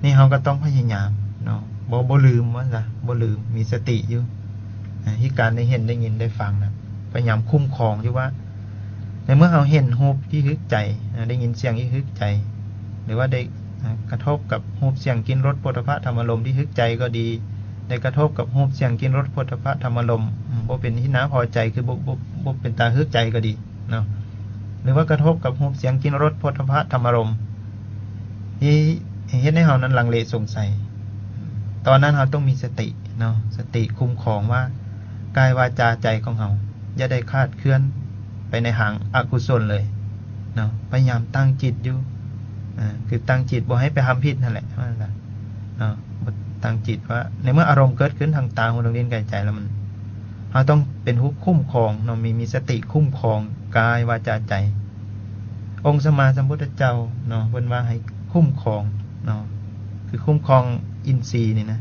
ນີ້ເຮົາກະຕ້ອງພະຍາຍາມເນາະ ບໍ່ ບໍ່ລືມວ່າຊັ້ນ ບໍ່ລືມ ມີສະຕິຢູ່ ອາ ທີ່ການໄດ້ເຫັນ ໄດ້ຍິນ ໄດ້ຟັງນະ ພະຍາຍາມຄຸ້ມຄອງຢູ່ວ່າ ໃນເມື່ອເຮົາເຫັນຮູບທີ່ຖືກໃຈ ອາ ໄດ້ຍິນສຽງທີ່ຖືກໃຈ ຫຼືວ່າໄດ້ ອາ ກະທົບກັບຮູບ ສຽງ ກິ່ນ ລົດ ໂຜດຖະພະ ທຳ ອາລົມທີ່ຖືກໃຈກໍດີ ໄດ້ກະທົບກັບຮູບ ສຽງ ກິ່ນ ລົດ ໂຜດຖະພະ ທຳ ອາລົມ ອືມ ບໍ່ເປັນທີ່ໜ້າພໍໃຈ ຄືບໍ່ ບໍ່ ບໍ່ເປັນຕາຖືກໃຈກໍດີເນາະ ຫຼືວ່າກະທົບກັບຮູບ ສຽງ ກິ່ນ ລົດ ໂຜດຖະພະ ທຳ ອາລົມ ທີ່ເຮັດໃຫ້ເຮົານັ້ນລັງເລສົງໄສ ຕອນນັ້ນເຮົາຕ້ອງມີສະຕິເນາະ ສະຕິຄຸ້ມຄອງວ່າ ກາຍ ວາຈາ ໃຈຂອງເຮົາ ຢ່າໄດ້ຄາດເຄື່ອນໄປໃນທາງອະກຸສົນເລີຍເນາະ ພະຍາຍາມຕັ້ງຈິດຢູ່ ອາ ຄືຕັ້ງຈິດບໍ່ໃຫ້ໄປທຳຜິດຫັ້ນແຫຼະ ວ່າຊັ້ນຊະເນາະ ຕັ້ງຈິດວ່າ ໃນເມື່ອອາລົມເກີດຂຶ້ນທາງຕາ ຫູ ດັງ ລີ້ນ ກາຍ ໃຈ ແລ້ວມັນ ເຮົາຕ້ອງເປັນຜູ້ຄຸ້ມຄອງເນາະ ມີ ມີສະຕິຄຸ້ມຄອງກາຍ ວາຈາ ໃຈ. ອົງສຳມາສຳພຸດທະເຈົ້າເນາະ ເພິ່ນວ່າໃຫ້ຄຸ້ມຄອງເນາະ ຄືຄຸ້ມຄອງອິນຊີນີ້ນະ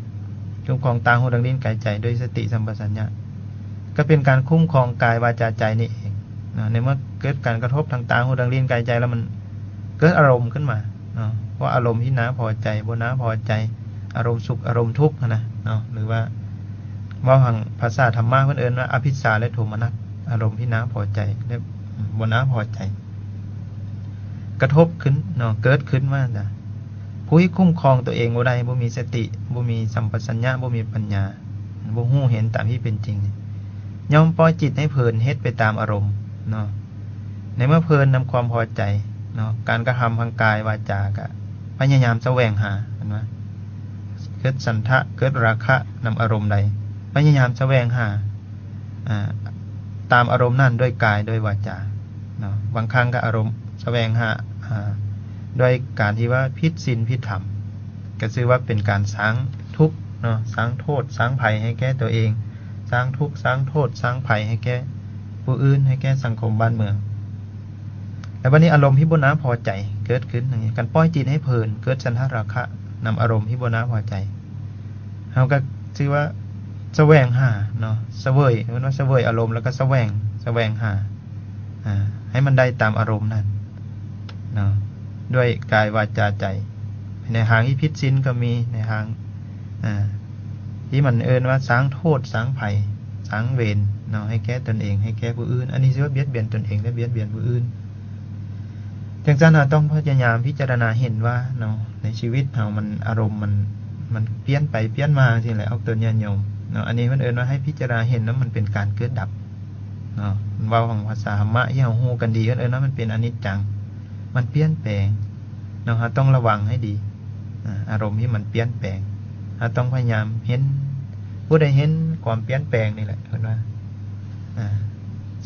ຄຸ້ມຄອງຕາ ຫູ ດັງ ລີ້ນ ກາຍ ໃຈ ດ້ວຍສະຕິສຳປະຊັນຍະ ກະເປັນການຄຸ້ມຄອງກາຍ ວາຈາ ໃຈນີ້ເອງເນາະ. ໃນເມື່ອເກີດການກະທົບທາງຕາ ຫູ ດັງ ລີ້ນ ກາຍ ໃຈ ແລ້ວມັນເກີດອາລົມຂຶ້ນມາເນາະ ເພາະອາລົມທີ່ໜ້າພໍໃຈ ບໍ່ໜ້າພໍໃຈ ອາລົມສຸກ ອາລົມທຸກຫັ້ນນະເນາະ ຫຼືວ່າເວົ້າທາງພາສາທຳມະເພິ່ນເອີ້ນວ່າ ອະພິດສາ ແລະ ໂທມະນັດ ອາລົມທີ່ໜ້າພໍໃຈ ແລະ ບໍ່ໜ້າພໍໃຈ ກະທົບຂຶ້ນເນາະ ເກີດຂຶ້ນມານະ ຜູ້ທີ່ຄຸ້ມຄອງຕົວເອງບໍ່ໄດ້ ບໍ່ມີສະຕິ ບໍ່ມີສຳປະຊັນຍະ ບໍ່ມີປັນຍາ ບໍ່ຮູ້ເຫັນຕາມທີ່ເປັນຈິງ ຍ່ອມປ່ອຍຈິດໃຫ້ເພີນເຮັດໄປຕາມອາລົມເນາະ. ໃນເມື່ອເພີນນຳຄວາມພໍໃຈເນາະ ການກະທຳທາງກາຍ ວາຈາ ກະພະຍາຍາມສະແຫວງຫາ ເຫັນບໍ່? ເກີດສັນທະ ເກີດລາຄະນຳອາລົມໃດ ພະຍາຍາມສະແຫວງຫາ ອາ ຕາມອາລົມນັ້ນດ້ວຍກາຍ ດ້ວຍວາຈາເນາະ. ບາງຄັ້ງກະອາລົມສະແຫວງຫາ ອາ ດ້ວຍການທີ່ວ່າຜິດສິນຜິດທຳ ກະຊື່ວ່າເປັນການສ້າງທຸກເນາະ ສ້າງໂທດສ້າງໄພໃຫ້ແກ່ຕົວເອງ ສ້າງທຸກສ້າງໂທດສ້າງໄພໃຫ້ແກ່ຜູ້ອື່ນ ໃຫ້ແກ່ສັງຄົມບ້ານເມືອງ. ແລ້ວບັດນີ້ອາລົມທີ່ບໍ່ໜ້າພໍໃຈເກີດຂຶ້ນ ການປ່ອຍຈິດໃຫ້ເພີນ ເກີດສັນທະລາຄະນຳອາລົມທີ່ບໍ່ໜ້າພໍໃຈ ເຮົາກະຊື່ວ່າສະແຫວງຫາເນາະ ສະເຫວີຍ ເອີ້ນວ່າສະເຫວີຍອາລົມ ແລ້ວກະສະແຫວງ ສະແຫວງຫາ ອາ ໃຫ້ມັນໄດ້ຕາມອາລົມນັ້ນເນາະ ດ້ວຍກາຍ ວາຈາ ໃຈ ໃນທາງທີ່ຜິດສິນກະມີ ໃນທາງ ອາ ທີ່ມັນເອີ້ນວ່າສ້າງໂທດສ້າງໄພ ສ້າງເວນເນາະ ໃຫ້ແກ່ຕົນເອງ ໃຫ້ແກ່ຜູ້ອື່ນ ອັນນີ້ຖືວ່າບຽດບຽນຕົນເອງ ແລະ ບຽດບຽນຜູ້ອື່ນ. ຈັ່ງຊັ້ນເຮົາຕ້ອງພະຍາຍາມພິຈາລະນາເຫັນວ່າເນາະ ໃນຊີວິດເຮົາມັນ ອາລົມມັນ ມັນປ່ຽນໄປປ່ຽນມາຈັ່ງຊີ້ແຫຼະ ອອກຕົນຍາດໂຍມເນາະ. ອັນນີ້ເພິ່ນເອີ້ນວ່າໃຫ້ພິຈາລະນາເຫັນວ່າມັນເປັນການເກີດດັບເນາະ. ເວົ້າຂອງພາສາທຳມະທີ່ເຮົາຮູ້ກັນດີ ເພິ່ນເອີ້ນວ່າມັນເປັນອະນິດຈັງ ມັນປ່ຽນແປງເນາະ ເຮົາຕ້ອງລະວັງໃຫ້ດີ. ອາ ອາລົມທີ່ມັນປ່ຽນແປງ ເຮົາຕ້ອງພະຍາຍາມເຫັນ ຜູ້ໃດເຫັນຄວາມປ່ຽນແປງນີ້ແຫຼະ ເພິ່ນວ່າ ອາ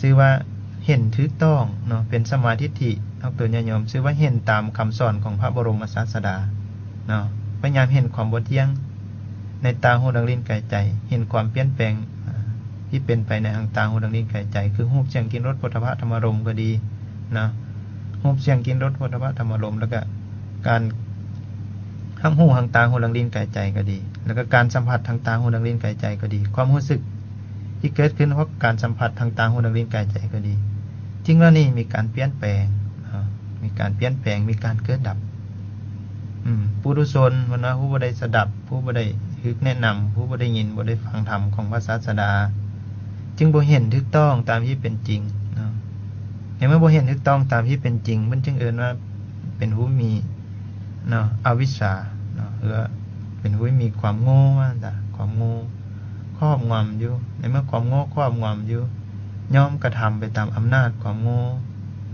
ຊື່ວ່າເຫັນຖືກຕ້ອງເນາະ ເປັນສຳມາທິດຖິ ອອກຕົນຍາດໂຍມ ຊື່ວ່າເຫັນຕາມຄຳສອນຂອງພະບໍລົມສາສະດາເນາະ. ພະຍາຍາມເຫັນຄວາມບໍ່ທ່ຽງໃນຕາ ຫູ ດັງ ລີ້ນ ກາຍ ໃຈ ເຫັນຄວາມປ່ຽນແປງ ອາ ທີ່ເປັນໄປໃນທາງຕາ ຫູ ດັງ ລີ້ນ ກາຍ ໃຈ ຄືຮູບ ສຽງ ກິ່ນ ລົດ ໂຜດຖະພະ ທຳ ອາລົມກະດີເນາະ ຮູບ ສຽງ ກິ່ນ ລົດ ໂຜດຖະພະ ທຳ ອາລົມ ແລ້ວກະການຮັບຮູ້ທາງຕາ ຫູ ດັງ ລີ້ນ ກາຍ ໃຈ ກະດີ ແລ້ວກະການສຳຜັດທາງຕາ ຫູ ດັງ ລີ້ນ ກາຍ ໃຈ ກະດີ ຄວາມຮູ້ສຶກທີ່ເກີດຂຶ້ນເພາະການສຳຜັດທາງຕາ ຫູ ດັງ ລີ້ນ ກາຍ ໃຈ ກະດີ ສິ່ງເຫຼົ່ານີ້ມີການປ່ຽນແປງເນາະ ມີການປ່ຽນແປງ ມີການເກີດດັບ. ອືມ ປຸຖຸຊົນ ເພິ່ນວ່າຜູ້ບໍ່ໄດ້ສະດັບ ຜູ້ບໍ່ໄດ້ຖືກແນະນຳ ຜູ້ບໍ່ໄດ້ຍິນ ບໍ່ໄດ້ຟັງທຳຂອງພະສາສະດາ ຈຶ່ງບໍ່ເຫັນຖືກຕ້ອງຕາມທີ່ເປັນຈິງເນາະ. ໃນເມື່ອບໍ່ເຫັນຖືກຕ້ອງຕາມທີ່ເປັນຈິງ ເພິ່ນຈຶ່ງເອີ້ນວ່າເປັນຜູ້ມີເນາະ ອະວິດຊາເນາະ ຫຼືວ່າເປັນຜູ້ມີຄວາມໂງ່ວ່າຊັ້ນຊະ ຄວາມໂງ່ຄອບງຳຢູ່. ໃນເມື່ອຄວາມໂງ່ຄອບງຳຢູ່ ຍ່ອມກະທຳໄປຕາມອຳນາດຄວາມໂງ່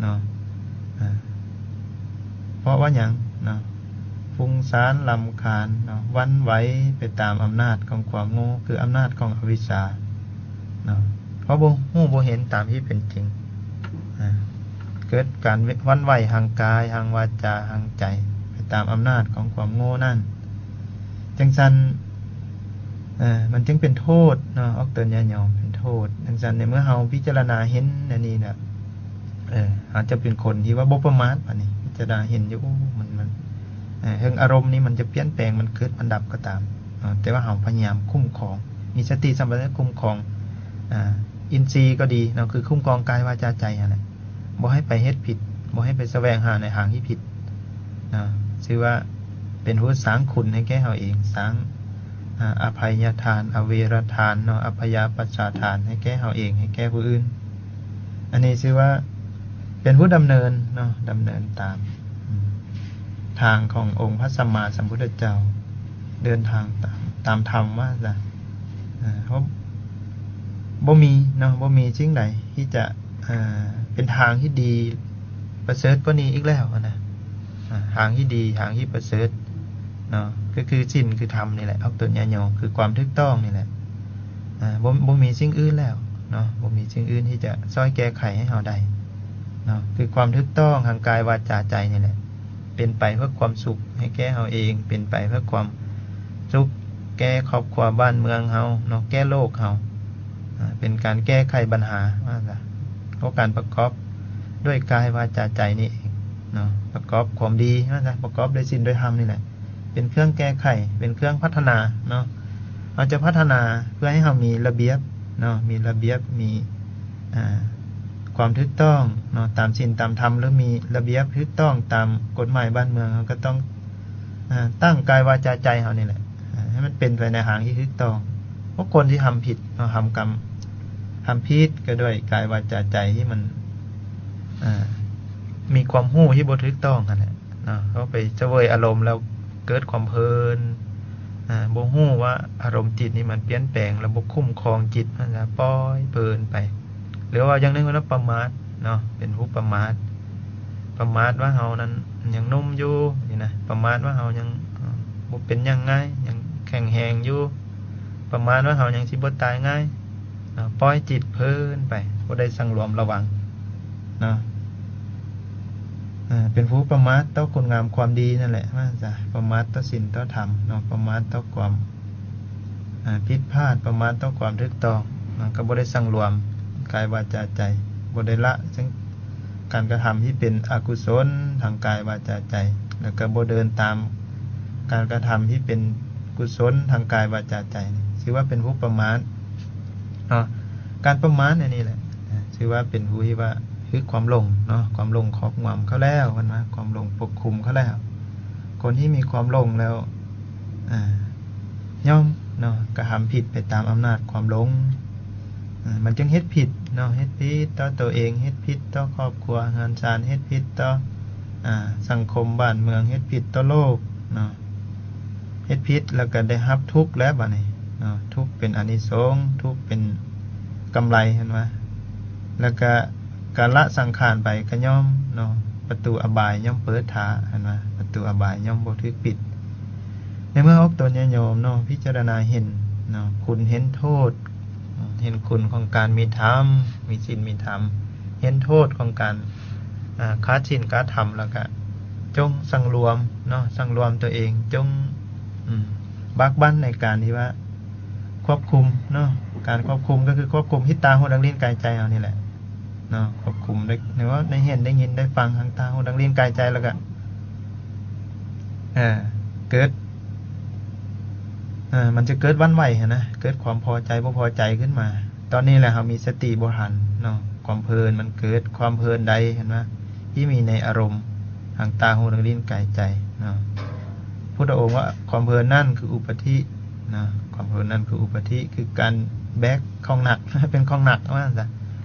ເນາະ ອາ ເພາະວ່າຫຍັງເນາະ? ຟຸ້ງຊານ ລຳຄານເນາະ ຫວັ່ນໄຫວໄປຕາມອຳນາດຂອງຄວາມໂງ່ ຄືອຳນາດຂອງອະວິດຊາເນາະ ເພາະບໍ່ຮູ້ບໍ່ເຫັນຕາມທີ່ເປັນຈິງ ອາ ເກີດການຫວັ່ນໄຫວທາງກາຍ ທາງວາຈາ ທາງໃຈ ໄປ ຕາມອຳນາດຂອງຄວາມໂງ່ນັ້ນ. ຈັ່ງຊັ້ນ ເອີ ມັນຈຶ່ງເປັນໂທດເນາະ, ອອກຕົນຍາຍອມເປັນໂທດ. ຈັ່ງຊັ້ນ ໃນເມື່ອເຮົາພິຈາລະນາເຫັນອັນນີ້ແລ້ວ ເອີ ເຮົາຈະເປັນຄົນທີ່ວ່າບໍ່ປະໝາດ. ບາດນີ້ພິຈາລະນາເຫັນຢູ່ ໂອ້ ມັນ ມັນ ເອີ ເຖິງອາລົມນີ້ມັນຈະປ່ຽນແປງ, ມັນເກີດ ມັນດັບກໍຕາມເນາະ, ແຕ່ວ່າເຮົາພະຍາຍາມຄຸ້ມຄອງ, ມີສະຕິສຳປະຊັນຍະຄຸ້ມຄອງ ອາ ອິນຊີກໍດີເນາະ, ຄືຄຸ້ມຄອງກາຍ ວາຈາ ໃຈຫັ້ນແຫຼະ. ບໍ່ໃຫ້ໄປເຮັດຜິດ, ບໍ່ໃຫ້ໄປສະແຫວງຫາໃນທາງທີ່ຜິດເນາະ. ຊື່ວ່າເປັນຜູ້ສ້າງຄຸນໃຫ້ແກ່ເຮົາເອງ, ສ້າງ ອາ ອະໄພຍະທານ, ອະເວລະທານເນາະ, ອະພະຍາປັດສາທານໃຫ້ແກ່ເຮົາເອງ, ໃຫ້ແກ່ຜູ້ອື່ນ. ອັນນີ້ຊື່ວ່າເປັນຜູ້ດຳເນີນເນາະ, ດຳເນີນຕາມ ອາ ທາງຂອງອົງພະສຳມາສຳພຸດທະເຈົ້າ, ເດີນທາງຕາມ ຕາມທຳວ່າຊະ. ເພາະບໍ່ມີເນາະ, ບໍ່ມີສິ່ງໃດທີ່ຈະ ເປັນທາງທີ່ດີປະເສີດກວ່ານີ້ອີກແລ້ວນະ. ທາງທີ່ດີ, ທາງທີ່ປະເສີດເນາະ, ກໍຄືສິນ ຄືທຳນີ້ແຫຼະ, ອອກຕົນຍາຍອມ ຄືຄວາມຖືກຕ້ອງນີ້ແຫຼະ. ບໍ່ ບໍ່ມີສິ່ງອື່ນແລ້ວເນາະ, ບໍ່ມີສິ່ງອື່ນທີ່ຈະຊ່ອຍແກ້ໄຂໃຫ້ເຮົາໄດ້ເນາະ, ຄືຄວາມຖືກຕ້ອງທາງກາຍ ວາຈາ ໃຈນີ້ແຫຼະ. ເປັນໄປເພື່ອຄວາມສຸກໃຫ້ແກ່ເຮົາເອງ, ເປັນໄປເພື່ອຄວາມສຸກແກ່ຄອບຄົວບ້ານເມືອງເຮົາເນາະ, ແກ່ໂລກເຮົາ. ອາ ເປັນການແກ້ໄຂບັນຫາວ່າຊະ, ເພາະການປະກອບດ້ວຍກາຍ ວາຈາ ໃຈນີ້ເອງເນາະ, ປະກອບຄວາມດີວ່າຊະ, ປະກອບດ້ວຍສິນ ດ້ວຍທຳນີ້ແຫຼະ, ເປັນເຄື່ອງແກ້ໄຂ, ເປັນເຄື່ອງພັດທະນາເນາະ. ເຮົາຈະພັດທະນາເພື່ອໃຫ້ເຮົາມີລະບຽບເນາະ, ມີລະບຽບ, ມີ ອາ ຄວາມຖືກຕ້ອງເນາະ, ຕາມສິນຕາມທຳ ຫຼື ມີລະບຽບຖືກຕ້ອງຕາມກົດໝາຍບ້ານເມືອງ, ເຮົາກໍຕ້ອງ ອາ ຕັ້ງກາຍ ວາຈາ ໃຈເຮົານີ້ແຫຼະ ອາ ໃຫ້ມັນເປັນໄປໃນທາງທີ່ຖືກຕ້ອງ. ເພາະຄົນທີ່ທຳຜິດເນາະ, ທຳກຳ ທຳຜິດກໍດ້ວຍກາຍ ວາຈາ ໃຈທີ່ມັນ ອາ ມີຄວາມຮູ້ທີ່ບໍ່ຖືກຕ້ອງຫັ້ນແຫຼະເນາະ, ເຮົາໄປສະເຫວີຍອາລົມແລ້ວເກີດຄວາມເພີນ, ອາ ບໍ່ຮູ້ວ່າອາລົມຈິດນີ້ມັນປ່ຽນແປງ ແລ້ວບໍ່ຄຸ້ມຄອງຈິດ, ມັນຈະປ່ອຍເພີນໄປ. ຫຼືວ່າຢ່າງໜຶ່ງເພິ່ນວ່າປະໝາດເນາະ, ເປັນຜູ້ປະໝາດ, ປະໝາດວ່າເຮົານັ້ນຍັງໜຸ່ມຢູ່ນີ້ນະ, ປະໝາດວ່າເຮົາຍັງ ເອີ ບໍ່ເປັນຫຍັງງ່າຍ, ຍັງແຂງແຮງຢູ່, ປະໝາດວ່າເຮົາຍັງຊິບໍ່ຕາຍງ່າຍເນາະ, ປ່ອຍຈິດເພີນໄປ, ບໍ່ໄດ້ສັງລວມລະວັງເນາະ. ເອີ ເປັນຜູ້ປະໝາດຕໍ່ຄຸນງາມຄວາມດີນັ້ນແຫຼະ ວ່າຊັ້ນຊະ, ປະໝາດຕໍ່ສິນຕໍ່ທຳເນາະ, ປະໝາດຕໍ່ຄວາມ ອາ ຜິດພາດ, ປະໝາດຕໍ່ຄວາມຖືກຕ້ອງເນາະ, ກໍບໍ່ໄດ້ສັງລວມກາຍ ວາຈາ ໃຈ, ບໍ່ໄດ້ລະເຊິ່ງການກະທຳທີ່ເປັນອະກຸສົນທາງກາຍ ວາຈາ ໃຈ, ແລ້ວກໍບໍ່ເດີນຕາມການກະທຳທີ່ເປັນກຸສົນທາງກາຍ ວາຈາ ໃຈ, ຊື່ວ່າເປັນຜູ້ປະໝາດເນາະ. ການປະໝາດອັນນີ້ແຫຼະ ອາ ຊື່ວ່າເປັນຜູ້ທີ່ວ່າຖືກຄວາມຫຼົງເນາະ, ຄວາມຫຼົງຄອບງຳເຂົາແລ້ວ, ເພິ່ນວ່າຄວາມຫຼົງປົກຄຸມເຂົາແລ້ວ. ຄົນທີ່ມີຄວາມຫຼົງແລ້ວ ອາ ຍອມເນາະ ກະທຳຜິດໄປຕາມອຳນາດຄວາມຫຼົງ, ອາ ມັນຈຶ່ງເຮັດຜິດເນາະ, ເຮັດຜິດຕໍ່ໂຕເອງ, ເຮັດຜິດຕໍ່ຄອບຄົວເຮືອນຊານ, ເຮັດຜິດຕໍ່ ອາ ສັງຄົມບ້ານເມືອງ, ເຮັດຜິດຕໍ່ໂລກເນາະ, ເຮັດຜິດແລ້ວກໍໄດ້ຮັບທຸກແລ້ວບາດນີ້ເນາະ, ທຸກເປັນອານິສົງ, ທຸກເປັນກຳໄລ ເຫັນວ່າ ແລ້ວກໍ ກາລະສັງຂານໄປກໍຍ່ອມເນາະ, ປະຕູອະບາຍຍ່ອມເປີດຖ້າ ເຫັນວ່າ ປະຕູອະບາຍຍ່ອມບໍ່ຖືກປິດ. ໃນເມື່ອອອກຕົນຍາດໂຍມເນາະ ພິຈາລະນາເຫັນເນາະ ຄຸນເຫັນໂທດ ເຫັນຄຸນຂອງການມີທຳ ມີສິນມີທຳ, ເຫັນໂທດຂອງການ ອາ ຂາດສິນຂາດທຳ ແລ້ວກະຈົ່ງສັງລວມເນາະ, ສັງລວມຕົວເອງ, ຈົ່ງ ອາ ບາກບັ້ນໃນການທີ່ວ່າ ຄວບຄຸມເນາະ, ການຄວບຄຸມກໍຄືຄວບຄຸມທີ່ຕາ ຫູ ດັງ ລີ້ນ ກາຍ ໃຈເຮົານີ້ແຫຼະເນາະ, ຄວບຄຸມໄດ້ ໃນເວົ້າ ໃນເຫັນ ໄດ້ຍິນ ໄດ້ຟັງ ທາງຕາ ຫູ ດັງ ລີ້ນ ກາຍ ໃຈ ແລ້ວກໍ ເອີ ເກີດ ເອີ ມັນຈະເກີດຫວັ່ນໄຫວຫັ້ນນະ, ເກີດຄວາມພໍໃຈບໍ່ພໍໃຈຂຶ້ນມາ. ຕອນນີ້ແຫຼະເຮົາມີສະຕິບໍ່ທັນເນາະ, ຄວາມເພີນມັນເກີດ, ຄວາມເພີນໃດ ເຫັນບໍ່ ທີ່ມີໃນອາລົມທາງຕາ ຫູ ດັງ ລີ້ນ ກາຍ ໃຈເນາະ. ພຸດທະອົງວ່າຄວາມເພີນນັ້ນຄືອຸປາທິເນາະ, ຄວາມເພີນນັ້ນຄືອຸປາທິ ຄືການແບກຂອງໜັກ ເປັນຂອງໜັກວ່າຊັ້ນຊະ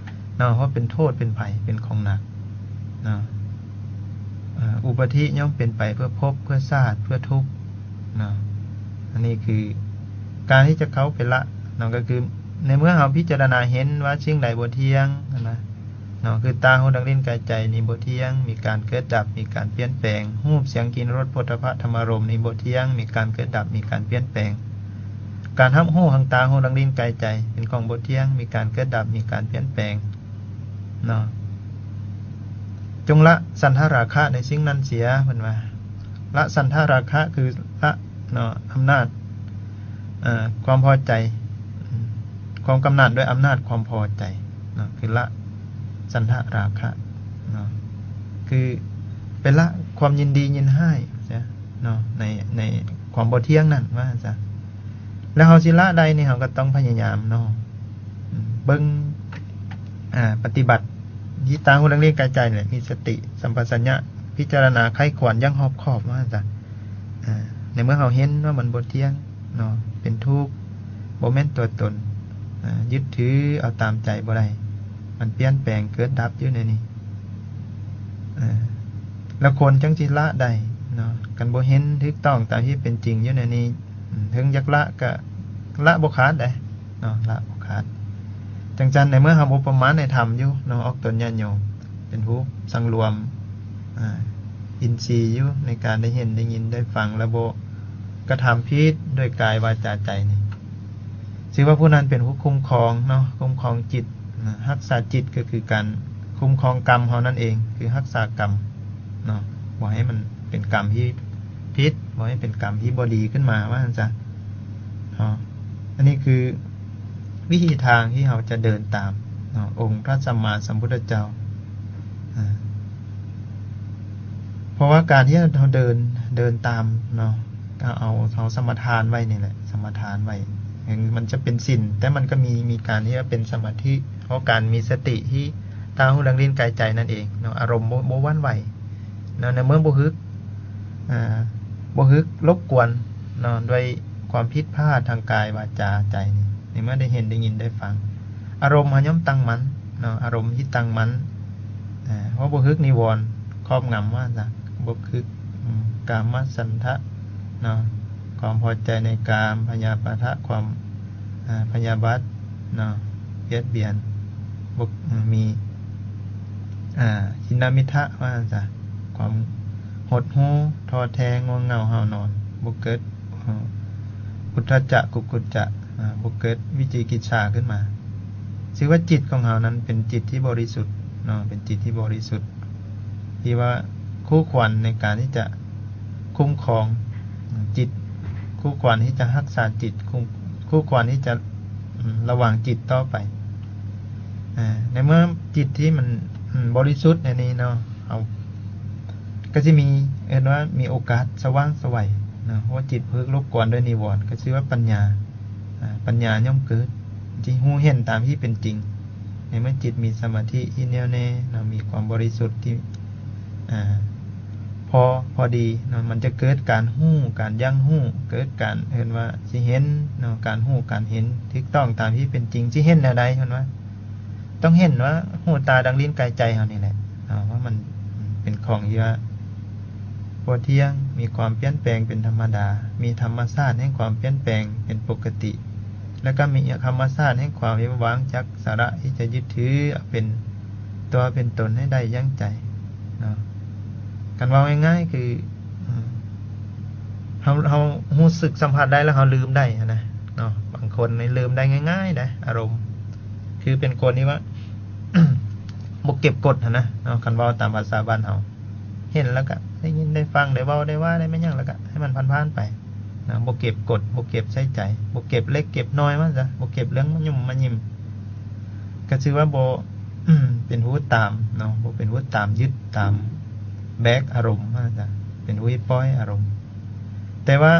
ເນາະ, ເພາະເປັນໂທດເປັນໄພ ເປັນຂອງໜັກເນາະ. ອາ ອຸປາທິຍ່ອມເປັນໄປເພື່ອພົບ ເພື່ອຊາດ ເພື່ອທຸກເນາະ. ອັນນີ້ຄືການທີ່ຈະເຂົ້າໄປລະເນາະ, ກໍຄືໃນເມື່ອເຮົາພິຈາລະນາເຫັນວ່າສິ່ງໃດບໍ່ທ່ຽງຫັ້ນນະ ເນາະ, ຄືຕາ ຫູ ດັງ ລີ້ນ ກາຍ ໃຈນີ້ບໍ່ທ່ຽງ, ມີການເກີດດັບ ມີການປ່ຽນແປງ, ຮູບ ສຽງ ກິ່ນ ລົດ ໂຜດຖະພະ ທຳມາລົມນີ້ບໍ່ທ່ຽງ, ມີການເກີດດັບ ມີການປ່ຽນແປງ. ການຮັບຮູ້ທາງຕາ ຫູ ດັງ ລີ້ນ ກາຍ ໃຈ ເປັນຂອງບໍ່ທ່ຽງ, ມີການເກີດດັບ ມີການປ່ຽນແປງເນາະ. ຈົ່ງລະສັນທະລາຄະໃນສິ່ງນັ້ນເສຍ ເພິ່ນວ່າ ລະສັນທະລາຄະ ຄືລະເນາະ ອຳນາດ ເອີ ຄວາມພໍໃຈ ຄວາມກຳໜັດດ້ວຍອຳນາດຄວາມພໍໃຈເນາະ ຄືລະສັນທະລາຄະເນາະ ຄືໄປລະຄວາມຍິນດີຍິນຮ້າຍຊະເນາະ ໃນ ໃນຄວາມບໍ່ທ່ຽງນັ້ນ ວ່າຊັ້ນຊະ. ແລ້ວເຮົາຊິລະໄດ້ນີ້ ເຮົາກໍຕ້ອງພະຍາຍາມເນາະ ເບິ່ງ ອາ ປະຕິບັດ ທີ່ຕາ ຫູ ລຳລິ້ນ ກາຍ ໃຈ ແຫຼະ ມີສະຕິ ສຳປະຊັນຍະ ພິຈາລະນາ ໃຄ່ຄວນຢ່າງຮອບຄອບ ວ່າຊັ້ນຊະ. ອາ ໃນເມື່ອເຮົາເຫັນວ່າມັນບໍ່ທ່ຽງເນາະ ເປັນທຸກ ບໍ່ແມ່ນຕົວຕົນ ອາ ຍຶດຖືເອົາຕາມໃຈບໍ່ໄດ້ ມັນປ່ຽນແປງເກີດດັບຢູ່ໃນນີ້ ອາ ແລ້ວຄົນຈັ່ງຊິລະໄດ້ເນາະ ຄັນບໍ່ເຫັນຖືກຕ້ອງຕາມທີ່ເປັນຈິງຢູ່ໃນນີ້ ເຖິງຢາກລະກະລະບໍ່ຂາດເດ້ເນາະ ລະບໍ່ຂາດ. ຈັ່ງຊັ້ນໃນເມື່ອເຮົາບໍ່ປະມາດໃນທຳຢູ່ເນາະ ອອກຕົນຍາດໂຍມ ເປັນຜູ້ສັງລວມ ອາ ອິນຊີຢູ່ໃນການໄດ້ເຫັນ ໄດ້ຍິນ ໄດ້ຟັງ ແລະ ບໍ່ກະທຳຜິດດ້ວຍກາຍ ວາຈາ ໃຈນີ້ ຊື່ວ່າຜູ້ນັ້ນເປັນຜູ້ຄຸ້ມຄອງເນາະ ຄຸ້ມຄອງຈິດນະ ຮັກສາຈິດກໍຄືການຄຸ້ມຄອງກຳເຮົານັ້ນເອງ ຄືຮັກສາກຳເນາະ ບໍ່ໃຫ້ມັນເປັນກຳທີ່ຜິດ ບໍ່ໃຫ້ເປັນກຳທີ່ບໍ່ດີຂຶ້ນມາ ວ່າຊັ້ນຊະເນາະ. ອັນນີ້ຄືວິທີທາງທີ່ເຮົາຈະເດີນຕາມເນາະ ອົງພະສຳມາສຳພຸດທະເຈົ້າ ອາ ເພາະວ່າການທີ່ເຮົາເດີນ ເດີນຕາມເນາະ ກໍເອົາ ເຮົາສະມາທານໄວ້ນີ້ແຫຼະ ສະມາທານໄວ້ ເຖິງມັນຈະເປັນສິນ ແຕ່ມັນກໍມີ ມີການທີ່ວ່າເປັນສະມາທິ ເພາະການມີສະຕິທີ່ຕາ ຫູ ລຳລິ້ນ ກາຍ ໃຈ ນັ້ນເອງເນາະ ອາລົມບໍ່ ບໍ່ຫວັ່ນໄຫວເນາະ ໃນເມື່ອບໍ່ຮຶກ ອາ ບໍ່ຮຶກລົບກວນເນາະ ດ້ວຍຄວາມຜິດພາດທາງກາຍ ວາຈາ ໃຈນີ້ ໃນເມື່ອໄດ້ເຫັນ ໄດ້ຍິນ ໄດ້ຟັງ ອາລົມເຮົາຍ່ອມຕັ້ງໝັ້ນເນາະ ອາລົມທີ່ຕັ້ງໝັ້ນ ອາ ເພາະບໍ່ຮຶກນິວອນຄອບງຳ ວ່າຊະ ບໍ່ຮຶກ ອືມ ກາມະສັນທະເນາະ ຄວາມພໍໃຈໃນກາມ ພະຍາປາທະ ຄວາມ ອາ ພະຍາບາດເນາະ ບຽດບຽນ ບໍ່ ອາ ມີ ອາ ທິນນະມິດທະ ວ່າຊັ້ນຊະ ຄວາມຫົດຫູ່ ທໍ້ແທ້ ງ່ວງເຫງົາ ຫາວນອນ ບໍ່ເກີດ ອາ ອຸດທະຈະ ກຸກຸດຈະ ອາ ບໍ່ເກີດວິຈິກິດສາຂຶ້ນມາ ຊື່ວ່າຈິດຂອງເຮົານັ້ນເປັນຈິດທີ່ບໍລິສຸດເນາະ ເປັນຈິດທີ່ບໍລິສຸດ ທີ່ວ່າຄູ່ຄວນໃນການທີ່ຈະຄຸ້ມຄອງຈິດ ຄູ່ຄວນທີ່ຈະຮັກສາຈິດ ຄູ່ ຄູ່ຄວນທີ່ຈະ ອາ ລະວັງຈິດຕໍ່ໄປ. ອາ ໃນເມື່ອຈິດທີ່ມັນ ອາ ບໍລິສຸດໃນນີ້ເນາະ ເຮົາກໍຊິມີ ເອີ້ນວ່າມີໂອກາດສະຫວ່າງໄສວເນາະ ເພາະວ່າຈິດບໍ່ຖືກລົບກວນດ້ວຍນິວອນ ກໍຊື່ວ່າປັນຍາ ອາ ປັນຍາຍ່ອມເກີດ ທີ່ຮູ້ເຫັນຕາມທີ່ເປັນຈິງ. ໃນເມື່ອຈິດມີສະມາທິທີ່ແນ່ວແນ່ເນາະ ມີຄວາມບໍລິສຸດທີ່ ອາ ພໍ ພໍດີເນາະ ມັນຈະເກີດການຮູ້ ການຢ່າງຮູ້ ເກີດການ ເອີ້ນວ່າຊິເຫັນເນາະ ການຮູ້ ການເຫັນຖືກຕ້ອງຕາມທີ່ເປັນຈິງ. ຊິເຫັນແນວໃດ? ເພິ່ນວ່າ ຕ້ອງເຫັນວ່າຫູ ຕາ ດັງ ລີ້ນ ກາຍ ໃຈເຮົານີ້ແຫຼະເນາະ ວ່າມັນເປັນຂອງທີ່ວ່າບໍ່ທ່ຽງ ມີຄວາມປ່ຽນແປງເປັນທຳມະດາ ມີທຳມະຊາດແຫ່ງຄວາມປ່ຽນແປງເປັນປົກກະຕິ ແລ້ວກໍມີທຳມະຊາດແຫ່ງຄວາມທີ່ວ່າວາງຈັກສາລະທີ່ຈະຍຶດຖືເອົາເປັນຕົວເປັນຕົນໃຫ້ໄດ້ຢ່າງໃຈເນາະ. ຄັນເວົ້າງ່າຍໆ ຄື ເຮົາ ເຮົາຮູ້ສຶກສຳຜັດໄດ້ ແລ້ວເຮົາລືມໄດ້ຫັ້ນນະເນາະ. ບາງຄົນນີ້ລືມໄດ້ງ່າຍໆ ເດ້ ອາລົມ ຄືເປັນຄົນທີ່ວ່າ ບໍ່ເກັບກົດຫັ້ນນະເນາະ ຄັນເວົ້າຕາມພາສາບ້ານເຮົາ ເຫັນແລ້ວກະໄດ້ຍິນໄດ້ຟັງ ໄດ້ເວົ້າໄດ້ວ່າໄດ້ແມ່ນຫຍັງ ແລ້ວກະໃຫ້ມັນຜ່ານໆໄປເນາະ ບໍ່ເກັບກົດ ບໍ່ເກັບໃສ່ໃຈ ບໍ່ເກັບເລັກເກັບນ້ອຍ ວ່າຊັ້ນຊະ ບໍ່ເກັບເລື່ອງມາຫຍຸມມາຍິມ ກໍຊື່ວ່າບໍ່ ເປັນຜູ້ຕາມເນາະ ບໍ່ເປັນຜູ້ຕາມຍຶດຕາມແບກອາລົມ ວ່າຊັ້ນຊະ ເປັນຜູ້ປ່ອຍອາລົມ. ແຕ່ວ່າ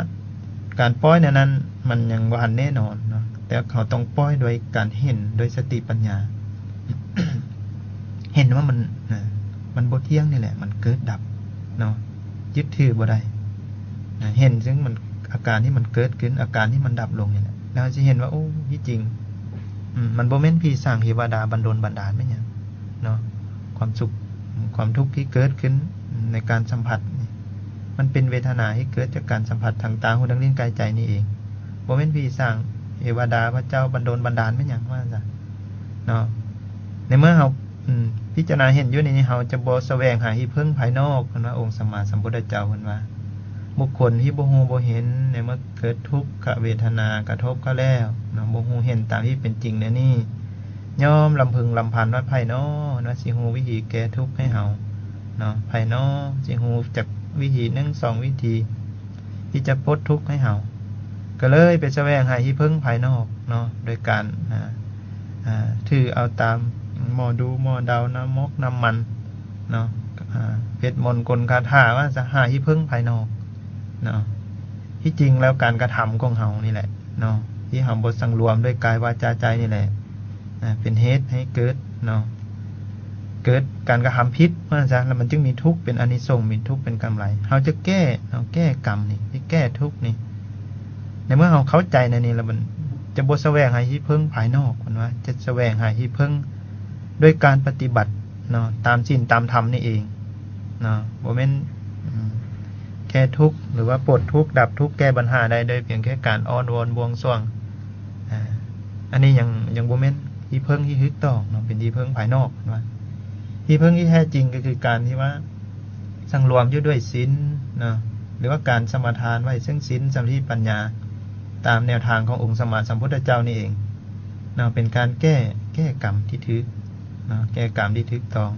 ການປ່ອຍແນວນັ້ນມັນຍັງບໍ່ທັນແນ່ນອນເນາະ ແຕ່ເຮົາຕ້ອງປ່ອຍດ້ວຍການເຫັນ ດ້ວຍສະຕິປັນຍາ ເຫັນວ່າມັນ ນະ ມັນບໍ່ທ່ຽງນີ້ແຫຼະ ມັນເກີດດັບເນາະ ຍຶດຖືບໍ່ໄດ້ນະ ເຫັນເຊິ່ງມັນ ອາການທີ່ມັນເກີດຂຶ້ນ ອາການທີ່ມັນດັບລົງນີ້ແຫຼະ ແລ້ວເຮົາຊິເຫັນວ່າ ໂອ້ ທີ່ຈິງ ອືມ ມັນບໍ່ແມ່ນຜີສາງເທວະດາບັນດົນບັນດານແມ່ນຫຍັງເນາະ ຄວາມສຸກ ຄວາມທຸກທີ່ເກີດຂຶ້ນໃນການສຳຜັດນີ້ ມັນເປັນເວທະນາທີ່ເກີດຈາກການສຳຜັດທາງຕາ ຫູ ດັງ ລີ້ນ ກາຍ ໃຈນີ້ເອງ ບໍ່ແມ່ນຜີສາງເທວະດາພະເຈົ້າບັນດົນບັນດານແມ່ນຫຍັງ ວ່າຊັ້ນຊະເນາະ. ໃນເມື່ອເຮົາ ອືມ ພິຈາລະນາເຫັນຢູ່ໃນນີ້ ເຮົາຈະບໍ່ສະແຫວງຫາທີ່ເພິ່ງພາຍນອກ ເພິ່ນວ່າ ອົງສຳມາສຳພຸດທະເຈົ້າເພິ່ນວ່າ ບຸກຄົນທີ່ບໍ່ຮູ້ບໍ່ເຫັນ ໃນເມື່ອເກີດທຸກຂະເວທະນາກະທົບເຂົາແລ້ວເນາະ ບໍ່ຮູ້ເຫັນຕາມທີ່ເປັນຈິງແນວນີ້ ຍ່ອມລຳເພິງລຳພັນວ່າ ໃຜນໍ ເນາະ ຊິຮູ້ວິທີແກ້ທຸກໃຫ້ເຮົາເນາະ ໃຜນໍ ຊິຮູ້ຈັກ ວິທີໜຶ່ງສອງວິທີທີ່ຈະປົດທຸກໃຫ້ເຮົາ ກໍເລີຍໄປສະແຫວງຫາທີ່ເພິ່ງພາຍນອກເນາະ ໂດຍການ ອາ ອາ ຖືເອົາຕາມໝໍດູໝໍເດົາ ນ້ຳມົກນ້ຳໝັນເນາະ ອາ ເວດມົນກົນຄາຖາ ວ່າຈະຫາທີ່ເພິ່ງພາຍນອກເນາະ. ທີ່ຈິງແລ້ວການກະທຳຂອງເຮົານີ້ແຫຼະເນາະ ທີ່ເຮົາບໍ່ສັງລວມດ້ວຍກາຍວາຈາໃຈນີ້ແຫຼະ ອາ ເປັນເຫດໃຫ້ເກີດເນາະ ເກີດການກະທຳຜິດ ວ່າຊັ້ນຊະ ແລ້ວມັນຈຶ່ງມີທຸກເປັນອານິສົງ ມີທຸກເປັນກຳໄລ. ເຮົາຈະແກ້ເນາະ ແກ້ກຳນີ້ ຈະແກ້ທຸກນີ້ ໃນເມື່ອເຮົາເຂົ້າໃຈໃນນີ້ແລ້ວ ມັນຈະບໍ່ສະແຫວງຫາທີ່ເພິ່ງພາຍນອກ ເພິ່ນວ່າ ຈະສະແຫວງຫາທີ່ເພິ່ງໂດຍການປະຕິບັດເນາະ ຕາມສິນຕາມທຳນີ້ເອງເນາະ ບໍ່ແມ່ນ ອາ ແກ້ທຸກ ຫຼືວ່າປົດທຸກ ດັບທຸກ ແກ້ບັນຫາໄດ້ໂດຍພຽງແຄ່ການອ້ອນວອນບວງສວງ. ອາ ອັນນີ້ຍັງ ຍັງບໍ່ແມ່ນທີ່ເພິ່ງທີ່ຖືກຕ້ອງເນາະ ເປັນທີ່ເພິ່ງພາຍນອກເນາະ. ທີ່ເພິ່ງທີ່ແທ້ຈິງກໍຄືການທີ່ວ່າສັງລວມຢູ່ດ້ວຍສິນເນາະ ຫຼືວ່າການສະມາທານໄວ້ເຊິ່ງສິນ ສະມາທິ ປັນຍາ ຕາມແນວທາງຂອງອົງສຳມາສຳພຸດທະເຈົ້ານີ້ເອງເນາະ ເປັນການແກ້ ແກ້ກຳທີ່ຖືກເນາະ ແກ້ກຳທີ່ຖືກຕ້ອງ.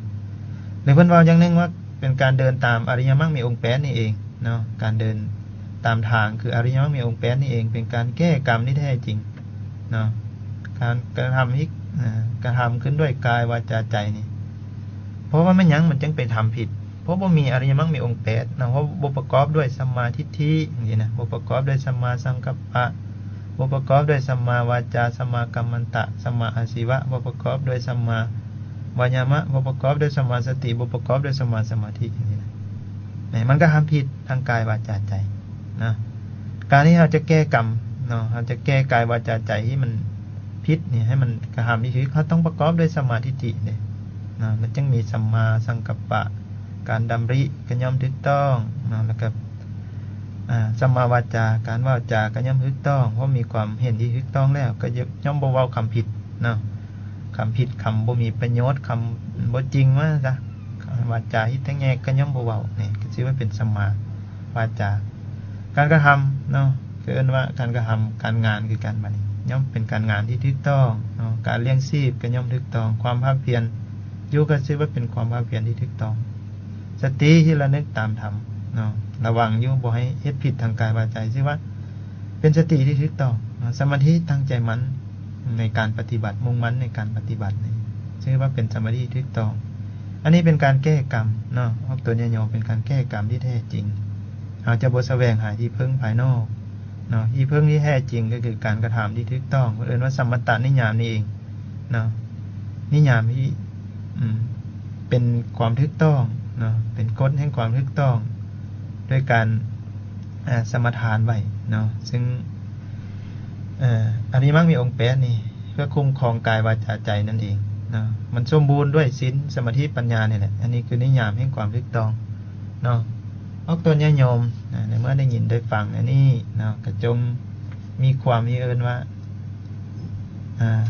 ຫຼືເພິ່ນເວົ້າຢ່າງໜຶ່ງວ່າ ເປັນການເດີນຕາມອະລິຍະມັກມີອົງແປດນີ້ເອງເນາະ ການເດີນຕາມທາງຄືອະລິຍະມັກມີອົງແປດນີ້ເອງ ເປັນການແກ້ກຳທີ່ແທ້ຈິງເນາະ ການກະທຳທີ່ ອາ ກະທຳຂຶ້ນດ້ວຍກາຍວາຈາໃຈນີ້. ເພາະວ່າແມ່ນຫຍັງມັນຈຶ່ງໄປທຳຜິດ? ເພາະບໍ່ມີອະລິຍະມັກມີອົງແປດເນາະ ເພາະບໍ່ປະກອບດ້ວຍສຳມາທິດຖິຈັ່ງຊີ້ນະ ບໍ່ປະກອບດ້ວຍສຳມາສັງກັບປະ ບໍ່ປະກອບດ້ວຍສຳມາວາຈາ ສຳມາກັມມັນຕະ ສຳມາອາຊີວະ ບໍ່ປະກອບດ້ວຍສຳມາວາຍາມະ ບໍ່ປະກອບດ້ວຍສຳມາສະຕິ ບໍ່ປະກອບດ້ວຍສຳມາສະມາທິ ຈັ່ງຊີ້ນະ ແມ່ນມັນກະທຳຜິດທາງກາຍວາຈາໃຈເນາະ. ການທີ່ເຮົາຈະແກ້ກຳເນາະ ເຮົາຈະແກ້ກາຍວາຈາໃຈທີ່ມັນຜິດນີ້ ໃຫ້ມັນກະທຳທີ່ຖືກ ເຮົາຕ້ອງປະກອບດ້ວຍສຳມາທິດຖິເດ້ເນາະ ມັນຈຶ່ງມີສຳມາສັງກັບປະ ການດຳລິກໍຍ່ອມຖືກຕ້ອງເນາະ ແລ້ວກໍ ອາ ສຳມາວາຈາ ການເວົ້າຈາກໍຍ່ອມຖືກຕ້ອງ ເພາະມີຄວາມເຫັນທີ່ຖືກຕ້ອງແລ້ວ ກໍຍ່ອມບໍ່ເວົ້າຄຳຜິດເນາະ ຄຳຜິດ ຄຳບໍ່ມີປະໂຫຍດ ຄຳບໍ່ຈິງ ວ່າຊັ້ນຊະ ວາຈາທີ່ແຕກແຍກກໍຍ່ອມບໍ່ເວົ້າ ນີ້ກໍຖືວ່າເປັນສຳມາວາຈາ. ການກະທຳເນາະ ກໍເອີ້ນວ່າການກະທຳການງານຄືກັນ ບາດນີ້ຍ່ອມເປັນການງານທີ່ຖືກຕ້ອງເນາະ ການລ້ຽງຊີບກໍຍ່ອມຖືກຕ້ອງ ຄວາມພາກພຽນຢູ່ກໍຖືວ່າເປັນຄວາມພາກພຽນທີ່ຖືກຕ້ອງ. ສະຕິທີ່ລະນຶກຕາມທຳເນາະ ລະວັງຢູ່ບໍ່ໃຫ້ເຮັດຜິດທາງກາຍວາຈາ ຊື່ວ່າເປັນສະຕິທີ່ຖືກຕ້ອງເນາະ. ສະມາທິ ຕັ້ງໃຈໝັ້ນໃນການປະຕິບັດ ມຸ່ງໝັ້ນໃນການປະຕິບັດນີ້ ຊື່ວ່າເປັນສະມາທິທີ່ຖືກຕ້ອງ. ອັນນີ້ເປັນການແກ້ກຳເນາະ ອອກຕົນຍາດໂຍມ ເປັນການແກ້ກຳທີ່ແທ້ຈິງ. ເຮົາຈະບໍ່ສະແຫວງຫາທີ່ເພິ່ງພາຍນອກເນາະ ທີ່ເພິ່ງທີ່ແທ້ຈິງກໍຄືການກະທຳທີ່ຖືກຕ້ອງ ເພິ່ນເອີ້ນວ່າສຳມະຕະນິຍາມນີ້ເອງ. ເນາະ ນິຍາມທີ່ ອືມ ເປັນຄວາມຖືກຕ້ອງເນາະ ເປັນກົດແຫ່ງຄວາມຖືກຕ້ອງ ໂດຍການ ອາ ສະມາທານໄວ້ເນາະ ເຊິ່ງ ເອີ ອະລິຍະມັກມີອົງແປດນີ້ ເພື່ອຄຸ້ມຄອງກາຍ ວາຈາ ໃຈນັ້ນເອງເນາະ ມັນສົມບູນດ້ວຍສິນ ສະມາທິ ປັນຍານີ້ແຫຼະ. ອັນນີ້ຄືນິຍາມແຫ່ງຄວາມຖືກຕ້ອງເນາະ. ອອກຕົນຍາດໂຍມ ອາ ໃນເມື່ອໄດ້ຍິນໄດ້ຟັງແນວນີ້ເນາະ ກໍຈົ່ງມີຄວາມທີ່ເອີ້ນວ່າ ອາ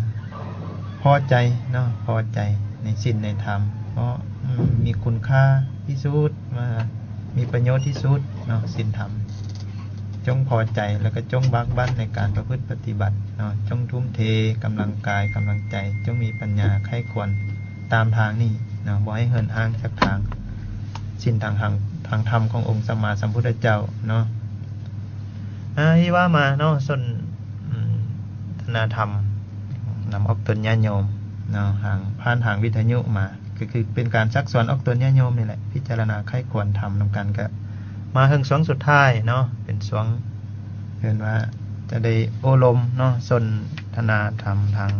ພໍໃຈເນາະ ພໍໃຈໃນສິນໃນທຳ ເພາະ ອືມ ມີຄຸນຄ່າທີ່ສຸດ ວ່າມີປະໂຫຍດທີ່ສຸດເນາະ ສິນທຳ. ຈົ່ງພໍໃຈ ແລ້ວກໍຈົ່ງບາກບັ້ນໃນການປະພຶດປະຕິບັດເນາະ ຈົ່ງທຸ່ມເທກຳລັງກາຍກຳລັງໃຈ ຈົ່ງມີປັນຍາໃຄ່ຄວນຕາມທາງນີ້ເນາະ ບໍ່ໃຫ້ເຫີນຫ່າງຈາກທາງສິນທາງທຳ ທາງທຳຂອງອົງສຳມາສຳພຸດທະເຈົ້າເນາະ. ອາ ທີ່ວ່າມາເນາະ ສົນ ອືມ ທະນາທຳນຳອອກຕົນຍາດໂຍມເນາະ ທາງ ຜ່ານທາງວິທະຍຸມາ ກໍຄືເປັນການຊັກຊວນອອກຕົນຍາດໂຍມນີ້ແຫຼະ ພິຈາລະນາໃຄ່ຄວນທຳນຳກັນ ກໍມາເຖິງຊ່ວງສຸດທ້າຍເນາະ ເປັນຊ່ວງ ເອີ້ນວ່າຈະໄດ້ໂອ້ລົມເນາະ ສົນທະນາທຳທາງ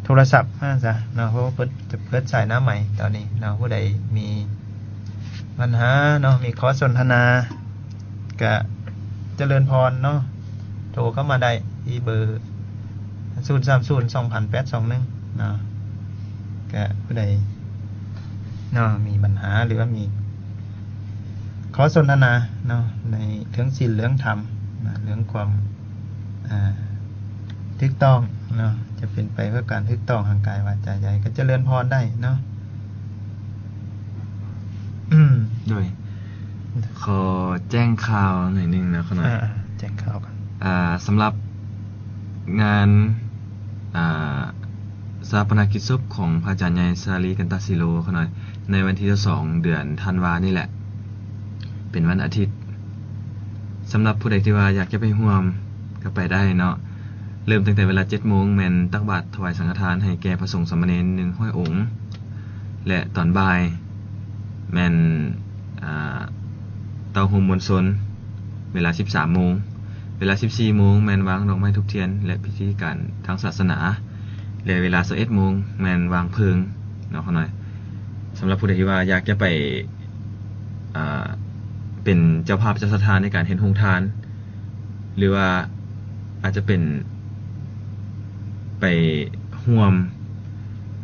ໂທລະສັບວ່າຊັ້ນຊະເນາະ ເພາະວ່າເພິ່ນຈະເປີດສາຍໜ້າໄມຕອນນີ້ເນາະ. ຜູ້ໃດມີບັນຫາເນາະ ມີຂໍ້ສົນທະນາ ກະຈະເລີນພອນເນາະ ໂທເຂົ້າມາໄດ້ທີ່ເບີ ສູນສາມສູນສອງພັນແປດສອງໜຶ່ງເນາະ. ກະຜູ້ໃດເນາະ ມີບັນຫາ ຫຼືວ່າມີຂໍ້ສົນທະນາເນາະ ໃນເລື່ອງສິນເລື່ອງທຳນະ ເລື່ອງຄວາມ ອາ ຖືກຕ້ອງເນາະ ຈະເປັນໄປເພື່ອການຖືກຕ້ອງທາງກາຍ ວາຈາ ໃຈ ກໍຈະເລີນພອນໄດ້ເນາະ. ໂດຍ ຂໍແຈ້ງຂ່າວໜ້ອຍໜຶ່ງເນາະ ຂະນ້ອຍ ອາ ແຈ້ງຂ່າວກ່ອນ. ອາ ສຳລັບງານ ອາ ຊາປະນະກິດສົບຂອງພະອາຈານໃຫຍ່ ສາລີ ກັນຕະສີໂລ ຂະນ້ອຍ ໃນວັນທີຊາວສອງ ເດືອນທັນວານີ້ແຫຼະ ເປັນວັນອາທິດ. ສຳລັບຜູ້ໃດທີ່ວ່າຢາກຈະໄປຮ່ວມກໍໄປໄດ້ເນາະ. ເລີ່ມຕັ້ງແຕ່ເວລາເຈັດໂມງ ແມ່ນຕັກບາດຖວາຍສັງຄະທານໃຫ້ແກ່ພະສົງສາມະເນນໜຶ່ງຮ້ອຍອົງ ແລະ ຕອນບ່າຍແມ່ນ ອ່າ ເຕົ້າໂຮມມວນຊົນ ເວລາສິບສາມໂມງ. ເວລາສິບສີ່ໂມງ ແມ່ນວາງດອກໄມ້ທູບທຽນ ແລະ ພິທີການທາງສາສະໜາ ແລະ ເວລາຊາວເອັດໂມງ ແມ່ນວາງເພີງເນາະ. ຂະນ້ອຍ ສຳລັບຜູ້ໃດທີ່ວ່າຢາກຈະໄປ ອ່າ ເປັນເຈົ້າພາບເຈົ້າສັດທາໃນການເຮັດໂຮງທານ ຫຼືວ່າອາດຈະເປັນໄປຮ່ວມ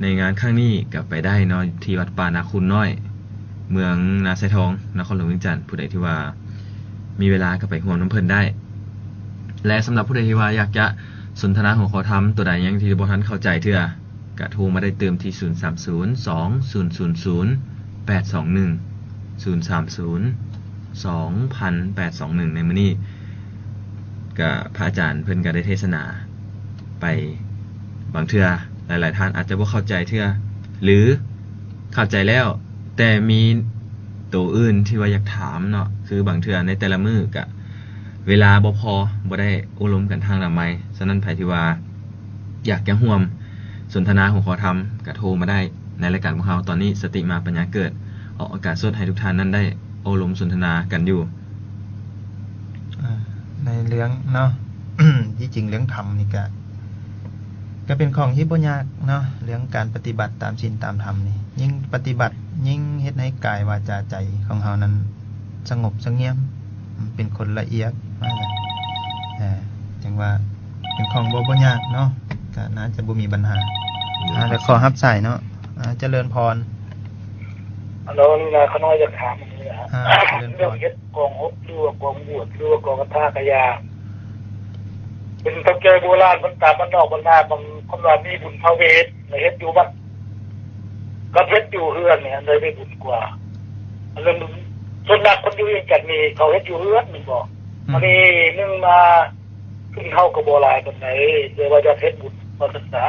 ໃນງານຄັ້ງນີ້ກໍໄປໄດ້ເນາະ ທີ່ວັດປ່ານາຄູນນ້ອຍ ເມືອງນາຊາຍທອງ ນະຄອນຫຼວງວຽງຈັນ. ຜູ້ໃດທີ່ວ່າມີເວລາກໍໄປຮ່ວມນຳເພິ່ນໄດ້. ແລະ ສຳລັບຜູ້ໃດທີ່ວ່າຢາກຈະສົນທະນາຫົວຂໍ້ທຳຕົວໃດຫຍັງທີ່ບໍ່ທັນເຂົ້າໃຈເທື່ອ ກະໂທມາໄດ້ຕື່ມທີ່ ສູນສາມສູນ ສອງສູນສູນສູນ ແປດສອງໜຶ່ງ ສູນສາມສູນ ສອງພັນ ແປດສອງໜຶ່ງ. ໃນມື້ນີ້ກະພະອາຈານເພິ່ນກະໄດ້ເທດສະໜາໄປ ບາງເທື່ອຫຼາຍໆທ່ານອາດຈະບໍ່ເຂົ້າໃຈເທື່ອ ຫຼືເຂົ້າໃຈແລ້ວ ແຕ່ມີໂຕອື່ນທີ່ວ່າຢາກຖາມເນາະ. ຄືບາງເທື່ອໃນແຕ່ລະມື້ກະເວລາບໍ່ພໍ ບໍ່ໄດ້ໂອ້ລົມກັນທາງຫຼັງໄມ. ສະນັ້ນໃຜທີ່ວ່າ ຢາກຈະຮ່ວມສົນທະນາຫົວຂໍ້ທຳ ກະໂທມາໄດ້ໃນລາຍການພວກເຮົາ. ຕອນນີ້ສະຕິມາປັນຍາເກີດ ອອກອາກາດສົດໃຫ້ທຸກທ່ານນັ້ນໄດ້ໂອ້ລົມສົນທະນາກັນຢູ່. ອາ ໃນເລື່ອງເນາະ ທີ່ຈິງເລື່ອງທຳນີ້ກະ ກະເປັນຂອງທີ່ບໍ່ຍາກເນາະ ເລື່ອງການປະຕິບັດຕາມສິນຕາມທຳນີ້ ຍິ່ງປະຕິບັດ ຍິ່ງເຮັດໃຫ້ກາຍ ວາຈາ ໃຈຂອງເຮົານັ້ນສະຫງົບສະຫງຽມ ເປັນຄົນລະອຽດ ວ່າຊັ້ນ. ເອີ ຈັ່ງວ່າເປັນຂອງບໍ່ ບໍ່ຍາກເນາະ ກະໜ້າຈະບໍ່ມີບັນຫາ. ອາ ແລ້ວຂໍຮັບສາຍເນາະ. ອາ ຈະເລີນພອນ. ຮັລໂຫຼ ນີ້ລະ ຂ້ານ້ອຍຢາກຖາມອັນນີ້ລະ ອາ ຈະເລີນພອນ ເລື່ອງເຮັດກອງຮົບ ຫຼືວ່າກອງບວດ ຫຼືວ່າກອງອັດຖະກະຢ່າ ເປັນເຖົ້າແກ່ໂບລານເພິ່ນຕາມບ້ານນອກບ້ານນາ ບາງຄົນວ່າມີບຸນພະເວດ ລະເຮັດຢູ່ວັດ ກັບເຮັດຢູ່ເຮືອນນີ້ ອັນໃດໄດ້ບຸນກວ່າ? ອັນນັ້ນ ສ່ວນມາກຄົນຢູ່ວຽງຈັນນີ້ ເຂົາເຮັດຢູ່ເຮືອນແມ່ນບໍ່? ອືມ ອັນນີ້ໜຶ່ງມາ ທຶນເຮົາກໍບໍ່ຫຼາຍປານໃດ ແຕ່ວ່າຢາກເຮັດບຸນ ວ່າຊັ້ນສາ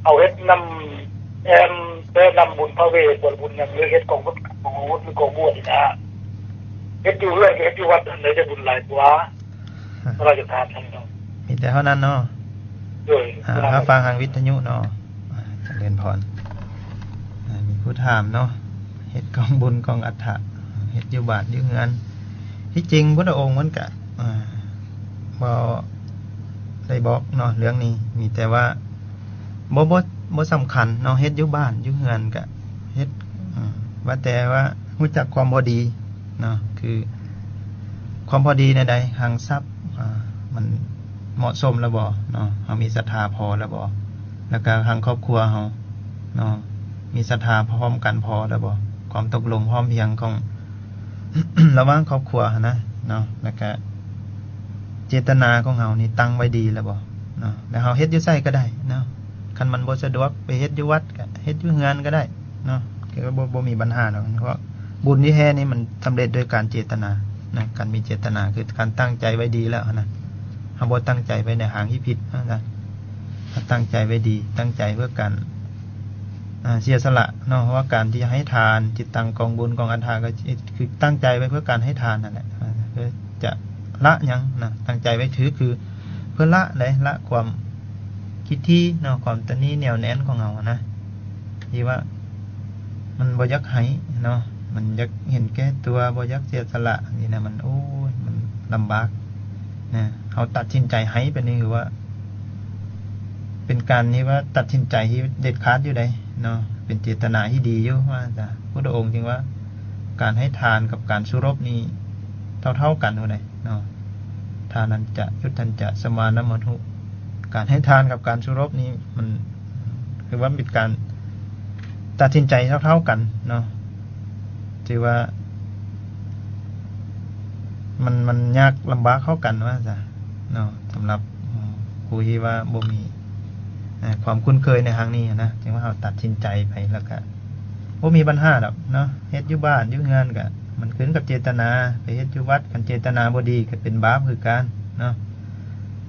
ເຮົາເຮັດນຳແອມ ແຕ່ນຳບຸນພະເວດ ບຸນຫຍັງ ຫຼືເຮັດກອງບຸນ ກອງບຸນ ຫຼືກອງບວດນີ້ນະ ເຮັດຢູ່ເຮືອນກັບເຮັດຢູ່ວັດ ອັນໃດຈະບຸນຫຼາຍກວ່າ? ເຮົາຢາກຖາມຊັ້ນເນາະ ມີແຕ່ເທົ່ານັ້ນເນາະ. ໂດຍ ອາ ຮັບຟັງທາງວິທະຍຸເນາະ. ອາ ຈະເລີນພອນ. ອາ ມີຜູ້ຖາມເນາະ ເຮັດກອງບຸນກອງອັດຖະ ເຮັດຢູ່ບ້ານຢູ່ເຮືອນ. ທີ່ຈິງພຸດທະອົງເພິ່ນກະ ອາ ບໍ່ໄດ້ບອກເນາະເລື່ອງນີ້ ມີແຕ່ວ່າ ບໍ່ ບໍ່ ບໍ່ສຳຄັນເນາະ ເຮັດຢູ່ບ້ານຢູ່ເຮືອນກະເຮັດ ອາ ວ່າແຕ່ວ່າຮູ້ຈັກຄວາມພໍດີເນາະ ຄືຄວາມພໍດີແນວໃດ? ທາງຊັບ ອາ ມັນເໝາະສົມແລ້ວບໍ່ເນາະ? ເຮົາມີສັດທາພໍແລ້ວບໍ່? ແລ້ວກະທາງຄອບຄົວເຮົາເນາະ ມີສັດທາພ້ອມກັນພໍແລ້ວບໍ່? ຄວາມຕົກລົງພ້ອມພຽງຂອງ ລະຫວ່າງຄອບຄົວຫັ້ນນະເນາະ ແລ້ວກະເຈດຕະນາຂອງເຮົານີ້ຕັ້ງໄວ້ດີແລ້ວບໍ່ເນາະ? ແລ້ວເຮົາເຮັດຢູ່ໃສກໍໄດ້ເນາະ ຄັນມັນບໍ່ສະດວກໄປເຮັດຢູ່ວັດ ກະເຮັດຢູ່ເຮືອນກໍໄດ້ເນາະ ກໍບໍ່ ບໍ່ມີບັນຫາດອກ. ເພາະບຸນທີ່ແທ້ນີ້ມັນສຳເລັດໂດຍການເຈດຕະນານະ ການມີເຈດຕະນາ ຄືການຕັ້ງໃຈໄວ້ດີແລ້ວຫັ້ນນະ. ເຮົາບໍ່ຕັ້ງໃຈໄວ້ໃນທາງທີ່ຜິດນະ ເຮົາຕັ້ງໃຈໄວ້ດີ ຕັ້ງໃຈເພື່ອການ ອາ ເສຍສະຫຼະເນາະ ເພາະວ່າການທີ່ໃຫ້ທານ ຈິດຕັງກອງບຸນກອງອັດຖະ ກໍຄືຕັ້ງໃຈໄວ້ເພື່ອການໃຫ້ທານນັ້ນແຫຼະ ເພື່ອຈະລະຫຍັງນະ ຕັ້ງໃຈໄວ້ຖືກ ຄືເພື່ອລະໃດ ລະຄວາມທິດຖີ່ເນາະ ຄວາມຕະໜີ້ໜຽວແໜ້ນຂອງເຮົານະ ທີ່ວ່າມັນບໍ່ຢາກໃຫ້ເນາະ ມັນຢາກເຫັນແກ່ຕົວ ບໍ່ຢາກເສຍສະຫຼະນີ້ນະ ມັນ ໂອ້ຍ ມັນລຳບາກນະ. ເຮົາຕັດສິນໃຈໃຫ້ປານນີ້ ຄືວ່າ ເປັນການທີ່ວ່າຕັດສິນໃຈທີ່ເດັດຂາດຢູ່ໃດເນາະ ເປັນເຈດຕະນາທີ່ດີຢູ່ວ່າຊະ. ພຸດທະອົງຈຶ່ງວ່າ ການໃຫ້ທານກັບການສະລົບນີ້ເທົ່າໆກັນວ່າໃດເນາະ. ທານັນຈະ ຍຸດທັນຈະ ສະມານະມະທຸ ການໃຫ້ທານກັບການສະລົບນີ້ ມັນ ຄືວ່າເປັນການຕັດສິນໃຈເທົ່າໆກັນເນາະ ຖືວ່າ ມັນ ມັນຍາກລຳບາກເທົ່າກັນວ່າຊະເນາະ ສຳລັບຜູ້ທີ່ວ່າບໍ່ມີ ເອີ ຄວາມຄຸ້ນເຄີຍໃນທາງນີ້ນະ ຈຶ່ງວ່າເຮົາຕັດສິນໃຈໄປ ແລ້ວກະບໍ່ມີບັນຫາດອກເນາະ. ເຮັດຢູ່ບ້ານຢູ່ເຮືອນກະ ມັນຂຶ້ນກັບເຈດຕະນາ ໄປເຮັດຢູ່ວັດ ຄັນເຈດຕະນາບໍ່ດີກະເປັນບາບຄືກັນເນາະ.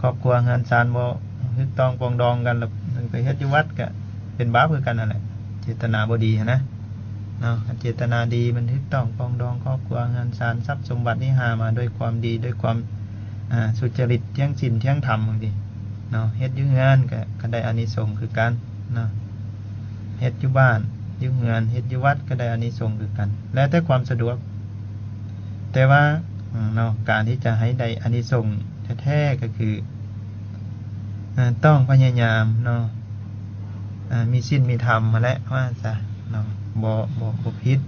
ຄອບຄົວເຮືອນຊານບໍ່ຖືກຕ້ອງປອງດອງກັນ ແລ້ວໄປເຮັດຢູ່ວັດກະເປັນບາບຄືກັນນັ້ນແຫຼະ ເຈດຕະນາບໍ່ດີຫັ້ນນະ. ເນາະ ຄັນເຈດຕະນາດີ ມັນຖືກຕ້ອງ ປອງດອງຄອບຄົວ ເຮືອນຊານ ຊັບສົມບັດທີ່ຫາມາດ້ວຍຄວາມດີ ດ້ວຍຄວາມ ອ່າ ສຸຈະລິດ ທ່ຽງສິນ ທ່ຽງທຳ ຈັ່ງຊີ້ເນາະ ເຮັດຢູ່ເຮືອນກໍ ກໍໄດ້ອານິສົງຄືກັນເນາະ ເຮັດຢູ່ບ້ານ ຢູ່ເຮືອນ ເຮັດຢູ່ວັດ ກໍໄດ້ອານິສົງຄືກັນ ແລ້ວແຕ່ຄວາມສະດວກ. ແຕ່ວ່າເນາະ ການທີ່ຈະໃຫ້ໄດ້ອານິສົງແທ້ໆ ກໍຄື ເອີ ຕ້ອງພະຍາຍາມເນາະ ເອີ ມີສິນມີທຳຫັ້ນແຫຼະ ວ່າຊະເນາະ ບໍ່ ບໍ່ ບໍ່ຜິດ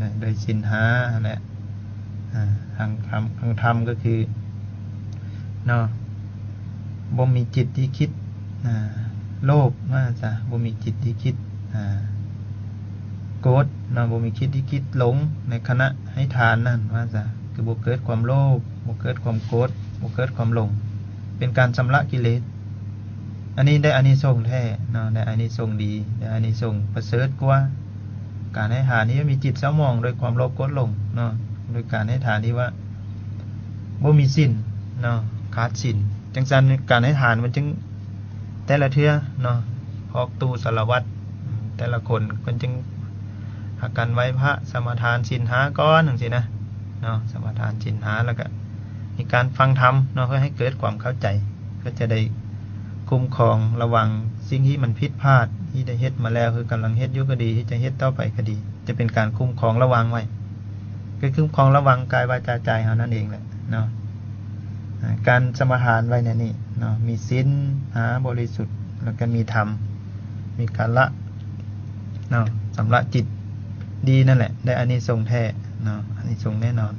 ນະ ໂດຍສິນຫ້າຫັ້ນແຫຼະ ເອີ ທາງທຳ ທາງທຳກໍຄືເນາະ ບໍ່ມີຈິດທີ່ຄິດ ເອີ ໂລບ ວ່າຊະ ບໍ່ມີຈິດທີ່ຄິດ ເອີ ໂກດເນາະ ບໍ່ມີຈິດທີ່ຄິດຫຼົງໃນຂະນະໃຫ້ທານນັ້ນ ວ່າຊະ ຄືບໍ່ເກີດຄວາມໂລບ ບໍ່ເກີດຄວາມໂກດ ບໍ່ເກີດຄວາມຫຼົງ ເປັນການຊຳລະກິເລດ. ອັນນີ້ໄດ້ອານິສົງແທ້ເນາະ ໄດ້ອານິສົງດີ ໄດ້ອານິສົງປະເສີດກວ່າການໃຫ້ທານທີ່ມີຈິດເສົ້າໝອງດ້ວຍຄວາມໂລບໂກດຫຼົງເນາະ ໂດຍການໃຫ້ທານທີ່ວ່າບໍ່ມີສິນເນາະ ຂາດສິນ. ຈັ່ງຊັ້ນການໃຫ້ທານມັນຈຶ່ງ ແຕ່ລະເທື່ອເນາະ ອອກຕູ້ສາລະວັດ ແຕ່ລະຄົນເພິ່ນຈຶ່ງພາກັນໄຫວ້ພະ ສະມາທານສິນຫ້າກ່ອນ ຈັ່ງຊີ້ນະເນາະ ສະມາທານສິນຫ້າ ແລ້ວກະມີການຟັງທຳເນາະ ເພື່ອໃຫ້ເກີດຄວາມເຂົ້າໃຈ ເພື່ອຈະໄດ້ຄຸ້ມຄອງລະວັງສິ່ງທີ່ມັນຜິດພາດ ທີ່ໄດ້ເຮັດມາແລ້ວ ຄືກຳລັງເຮັດຢູ່ກໍດີ ທີ່ຈະເຮັດຕໍ່ໄປກໍດີ ຈະເປັນການຄຸ້ມຄອງລະວັງໄວ້ ຄືຄຸ້ມຄອງລະວັງກາຍ ວາຈາ ໃຈເຮົານັ້ນເອງແຫຼະເນາະ. ອາ ການສະມາທານໄວ້ໃນນີ້ເນາະ ມີສິນຫ້າບໍລິສຸດ ແລ້ວກໍມີທຳ ມີກາລະເນາະ ຊຳລະຈິດດີນັ້ນແຫຼະ ໄດ້ອານິສົງແທ້ເນາະ ອານິສົງແນ່ນອນ.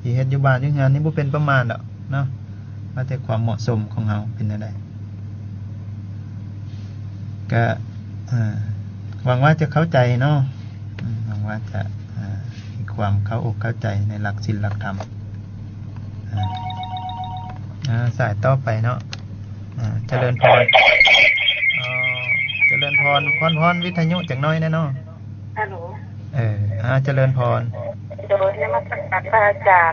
ທີ່ເຮັດຢູ່ບ້ານຢູ່ເຮືອນນີ້ບໍ່ເປັນປະມານດອກເນາະ ວ່າແຕ່ຄວາມເໝາະສົມຂອງເຮົາເປັນແນວໃດ. ກະ ເອີ ຫວັງວ່າຈະເຂົ້າໃຈເນາະ ອືມ ຫວັງວ່າຈະ ເອີ ມີຄວາມເຂົ້າອົກເຂົ້າໃຈໃນຫຼັກສິນຫຼັກທຳ. ເອີ ເອີ ສາຍຕໍ່ໄປເນາະ ເອີ ຈະເລີນພອນ ເອີ ຈະເລີນພອນ ພອນ ພອນວິທະຍຸຈັກໜ້ອຍແດ່ເນາະ. ຮັລໂຫຼ ເອີ ອາ ຈະເລີນພອນ ໂດຍ ນະມັດສະການພະອາຈານ.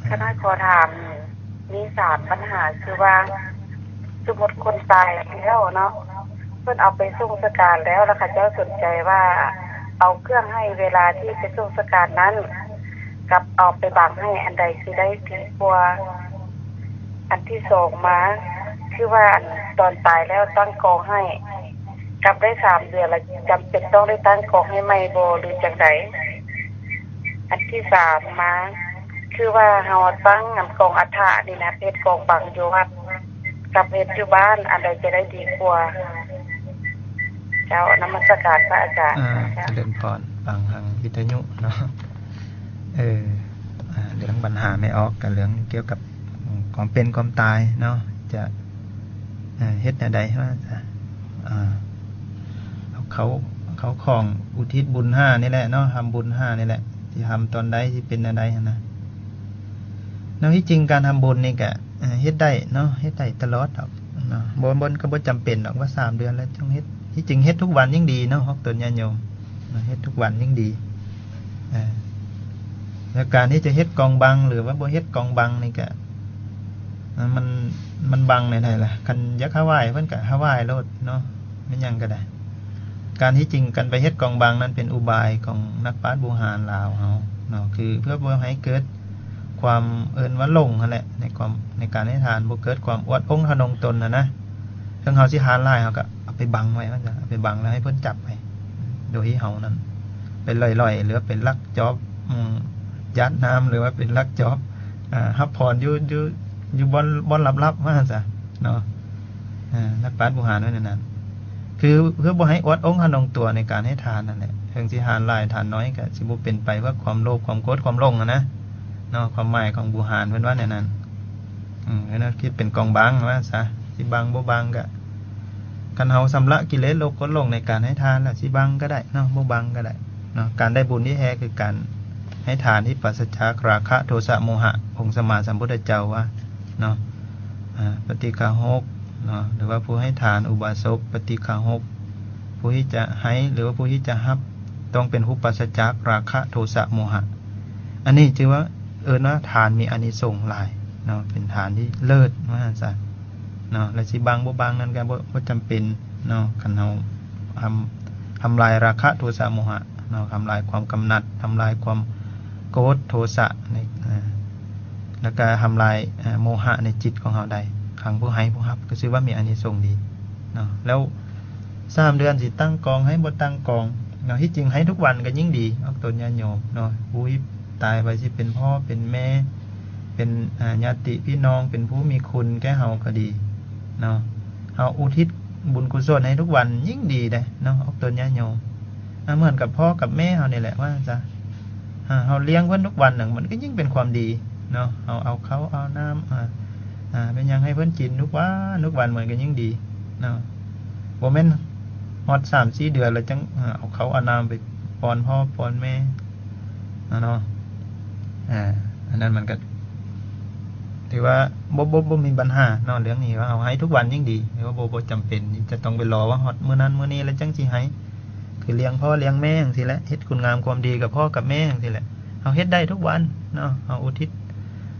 ຂ້ານ້ອຍຂໍຖາມ ມີສາມບັນຫາ ຄືວ່າ ສົມມຸດຄົນຕາຍແລ້ວເນາະ ເພິ່ນເອົາໄປສົ່ງສະການແລ້ວ ແລ້ວເຂົາເຈົ້າສົນໃຈວ່າ ເອົາເຄື່ອງໃຫ້ເວລາທີ່ໄປສົ່ງສະການນັ້ນ ກັບເອົາໄປບັງໃຫ້ ອັນໃດຊິໄດ້ດີກວ່າ? ອັນທີສອງມາ ຄືວ່າ ອັນຕອນຕາຍແລ້ວຕັ້ງກອງໃຫ້ ກັບໄດ້ສາມເດືອນລະ ຈຳເປັນຕ້ອງໄດ້ຕັ້ງກອງໃຫ້ໃໝ່ບໍ່ ຫຼືຈັ່ງໃດ? ອັນທີສາມມາ ຄືວ່າເຮົາຕັ້ງອັນກອງອັດຖະນີ້ນະ ເຮັດກອງບັງຢູ່ວັດ ກັບເຮັດຢູ່ບ້ານ ອັນໃດຈະໄດ້ດີກວ່າ? ເຈົ້າ ນະມັດສະການພະອາຈານ. ອາ ຈະເລີນພອນ ຟັງທາງວິທະຍຸເນາະ. ເອີ ອາ ເລື່ອງບັນຫາແມ່ອອກ ກະເລື່ອງກ່ຽວກັບຄວາມເປັນຄວາມຕາຍເນາະ ຈະ ເອີ ເຮັດແນວໃດວ່າ ອາ ເອົາເຂົ້າ ເຂົ້າຂອງອຸທິດບຸນຫານີ້ແຫຼະເນາະ ທຳບຸນຫານີ້ແຫຼະ ຊິທຳຕອນໃດ ຊິເປັນແນວໃດຫັ້ນນະ. ເນາະ ທີ່ຈິງການທຳບຸນນີ້ກະ ເອີ ເຮັດໄດ້ເນາະ ເຮັດໄດ້ຕະຫຼອດດອກເນາະ ບໍ່ ບໍ່ ກໍບໍ່ຈຳເປັນດອກວ່າສາມເດືອນແລ້ວຕ້ອງເຮັດ ທີ່ຈິງເຮັດທຸກວັນຍິ່ງດີເນາະ ພວກຕົນຍາດໂຍມເນາະ ເຮັດທຸກວັນຍິ່ງດີ. ເອີ ແລ້ວການທີ່ຈະເຮັດກອງບັງ ຫຼືວ່າບໍ່ເຮັດກອງບັງນີ້ກະ ມັນ ມັນບັງແນວໃດລະ ຄັນຢາກຖວາຍເພິ່ນກະຖວາຍໂລດເນາະ ແມ່ນຫຍັງກໍໄດ້. ການທີ່ຈິງການໄປເຮັດກອງບັງນັ້ນເປັນອຸບາຍຂອງນັກປາດບູຮານລາວເຮົາເນາະ ຄືເພື່ອບໍ່ໃຫ້ເກີດຄວາມເອີ້ນວ່າຫຼົງຫັ້ນແຫຼະ ໃນຄວາມ ໃນການໃຫ້ທານ ບໍ່ເກີດຄວາມອວດອົງທະນົງຕົນຫັ້ນນະ. ເຖິງເຮົາຊິທານຫຼາຍ ເຮົາກໍເອົາໄປບັງໄວ້ ວ່າຊັ້ນ ເອົາໄປບັງແລ້ວໃຫ້ເພິ່ນຈັບໄປ ໂດຍທີ່ເຮົານັ້ນໄປລ່ອຍໆ ຫຼືວ່າໄປລັກຈອບ ອາ ຢາດນ້ຳ ຫຼືວ່າໄປລັກຈອບ ອາ ຮັບພອນຢູ່ ຢູ່ ຢູ່ບ່ອນ ບ່ອນລັບໆ ວ່າຊັ້ນຊະເນາະ. ອາ ນັກປາດບູຮານວ່າແນວນັ້ນ ຄືເພື່ອບໍ່ໃຫ້ອວດອົງທະນົງຕົວໃນການໃຫ້ທານນັ້ນແຫຼະ ເຖິງຊິທານຫຼາຍທານໜ້ອຍກໍຊິບໍ່ເປັນໄປເພື່ອຄວາມໂລບ ຄວາມໂກດ ຄວາມຫຼົງຫັ້ນນະເນາະ. ຄວາມໝາຍຂອງບູຮານເພິ່ນວ່າແນວນັ້ນ. ອືມ ເພິ່ນວ່າຄິດເປັນກອງບັງວ່າຊະ ຊິບັງບໍ່ບັງກໍ ຄັນເຮົາຊຳລະກິເລດໂລບໂກດຫຼົງໃນການໃຫ້ທານແລ້ວ ຊິບັງກໍໄດ້ເນາະ ບໍ່ບັງກໍໄດ້ເນາະ. ການໄດ້ບຸນທີ່ແທ້ຄືການໃຫ້ທານທີ່ປາສະຈາກລາຄະ ໂທສະ ໂມຫະ ອົງສຳມາສຳພຸດທະເຈົ້າວ່າເນາະ ອາ ປະຕິຄາຫົກເນາະ ຫຼືວ່າຜູ້ໃຫ້ທານ ອຸບາສົກ ປະຕິຄາຫົກ ຜູ້ທີ່ຈະໃຫ້ ຫຼືວ່າຜູ້ທີ່ຈະຮັບ ຕ້ອງເປັນຜູ້ປາສະຈາກລາຄະ ໂທສະ ໂມຫະ. ອັນນີ້ຖືວ່າເອີ້ນວ່າທານມີອານິສົງຫຼາຍເນາະ ເປັນທານທີ່ເລີດວ່າຊັ້ນຊະເນາະ. ແລະ ຊິບັງບໍ່ບັງນັ້ນກໍບໍ່ ບໍ່ຈຳເປັນເນາະ ຄັນເຮົາທຳ ທຳລາຍລາຄະ ໂທສະ ໂມຫະ ເນາະ ທຳລາຍຄວາມກຳໜັດ ທຳລາຍຄວາມໂກດໂທສະໃນ ເອີ ແລ້ວກະທຳລາຍ ເອີ ໂມຫະໃນຈິດຂອງເຮົາໄດ້. ຄັນຜູ້ໃຫ້ຜູ້ຮັບກໍຊື່ວ່າມີອານິສົງດີເນາະ. ແລ້ວສາມເດືອນຊິຕັ້ງກອງໃຫ້ບໍ່ຕັ້ງກອງເນາະ ທີ່ຈິງໃຫ້ທຸກວັນກໍຍິ່ງດີ ອອກຕົນຍາດໂຍມເນາະ. ຜູ້ທີ່ຕາຍໄປຊິເປັນພໍ່ເປັນແມ່ ເປັນ ອາ ຍາດຕິພີ່ນ້ອງ ເປັນຜູ້ມີຄຸນແກ່ເຮົາກໍດີເນາະ ເຮົາອຸທິດບຸນກຸສົນໃຫ້ທຸກວັນຍິ່ງດີເດ້ເນາະ ອອກຕົນຍາດໂຍມ. ອາ ເໝືອນກັບພໍ່ກັບແມ່ເຮົານີ້ແຫຼະວ່າຊັ້ນຊະ ອາ ເຮົາລ້ຽງເພິ່ນທຸກວັນນະ ມັນກໍຍິ່ງເປັນຄວາມດີເນາະ. ເຮົາເອົາເຂົ້າເອົານ້ຳ ອາ ອາ ເປັນຫຍັງໃຫ້ເພິ່ນກິນທຸກວັນທຸກວັນ ມັນກໍຍິ່ງດີເນາະ. ບໍ່ແມ່ນຮອດສາມສີ່ເດືອນແລ້ວຈັ່ງ ອາ ເອົາເຂົ້າເອົານ້ຳໄປປ້ອນພໍ່ປ້ອນແມ່ ອາ ເນາະ. ອາ ອັນນັ້ນມັນກໍຖືວ່າບໍ່ ບໍ່ ບໍ່ມີບັນຫາເນາະ ເລື່ອງນີ້ວ່າເຮົາໃຫ້ທຸກວັນຍິ່ງດີ ຫຼືວ່າບໍ່ ບໍ່ຈຳເປັນທີ່ຈະຕ້ອງໄປລໍວ່າຮອດມື້ນັ້ນມື້ນີ້ແລ້ວຈັ່ງຊິໃຫ້ ຄືລ້ຽງພໍ່ລ້ຽງແມ່ຈັ່ງຊີ້ແຫຼະ ເຮັດຄຸນງາມຄວາມດີກັບພໍ່ກັບແມ່ຈັ່ງຊີ້ແຫຼະ. ເຮົາເຮັດໄດ້ທຸກວັນເນາະ ເຮົາອຸທິດ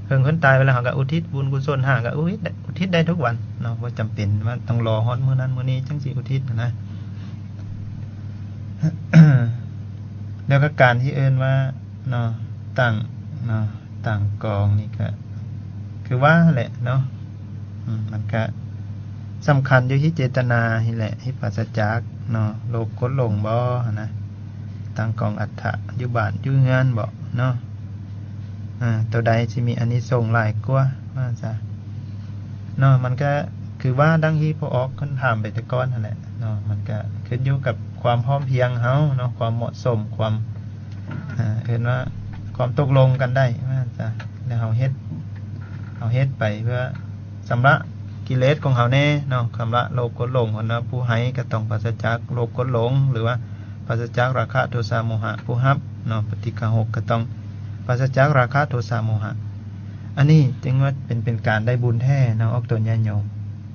ເຖິງເພິ່ນຕາຍໄປແລ້ວ ເຮົາກໍອຸທິດບຸນກຸສົນຫາ ກໍອຸທິດໄດ້ ອຸທິດໄດ້ທຸກວັນເນາະ ບໍ່ຈຳເປັນວ່າຕ້ອງລໍຮອດມື້ນັ້ນມື້ນີ້ຈັ່ງຊິອຸທິດນະ. ແລ້ວກໍການທີ່ເອີ້ນວ່າເນາະ ຕັ້ງເນາະ ຕັ້ງກອງນີ້ກໍຄືວ່າແຫຼະເນາະ ອືມ ມັນກະສຳຄັນຢູ່ທີ່ເຈດຕະນານີ້ແຫຼະ ທີ່ປາສະຈາກເນາະ ໂລບໂກດຫຼົງບໍ່ຫັ້ນນະ. ຕັ້ງກອງອັດຖະຢູ່ບ້ານຢູ່ເຮືອນບໍ່ເນາະ ອາ ໂຕໃດຊິມີອານິສົງຫຼາຍກວ່າວ່າຊະເນາະ. ມັນກະຄືວ່າດັ່ງທີ່ພໍ່ອອກເພິ່ນຖາມໄປແຕ່ກ່ອນຫັ້ນແຫຼະເນາະ ມັນກະຂຶ້ນຢູ່ກັບຄວາມພ້ອມພຽງເຮົາເນາະ ຄວາມເໝາະສົມ ຄວາມ ອາ ເອີ້ນວ່າຄວາມຕົກລົງກັນໄດ້ວ່າຊັ້ນຊະ ແລ້ວເຮົາເຮັດ ເຮົາເຮັດໄປເພື່ອຊຳລະກິເລດຂອງເຮົາແດ່ເນາະ ຊຳລະໂລບໂກດຫຼົງ. ເພິ່ນວ່າຜູ້ໃຫ້ກໍຕ້ອງປາສະຈາກໂລບໂກດຫຼົງ ຫຼືວ່າປາສະຈາກລາຄະໂທສະໂມຫະ ຜູ້ຮັບເນາະ ປະຕິຄະຫົກ ກໍຕ້ອງປາສະຈາກລາຄະໂທສະໂມຫະ. ອັນນີ້ຈຶ່ງວ່າເປັນ ເປັນການໄດ້ບຸນແທ້ເນາະ ອອກຕົນຍາດໂຍມ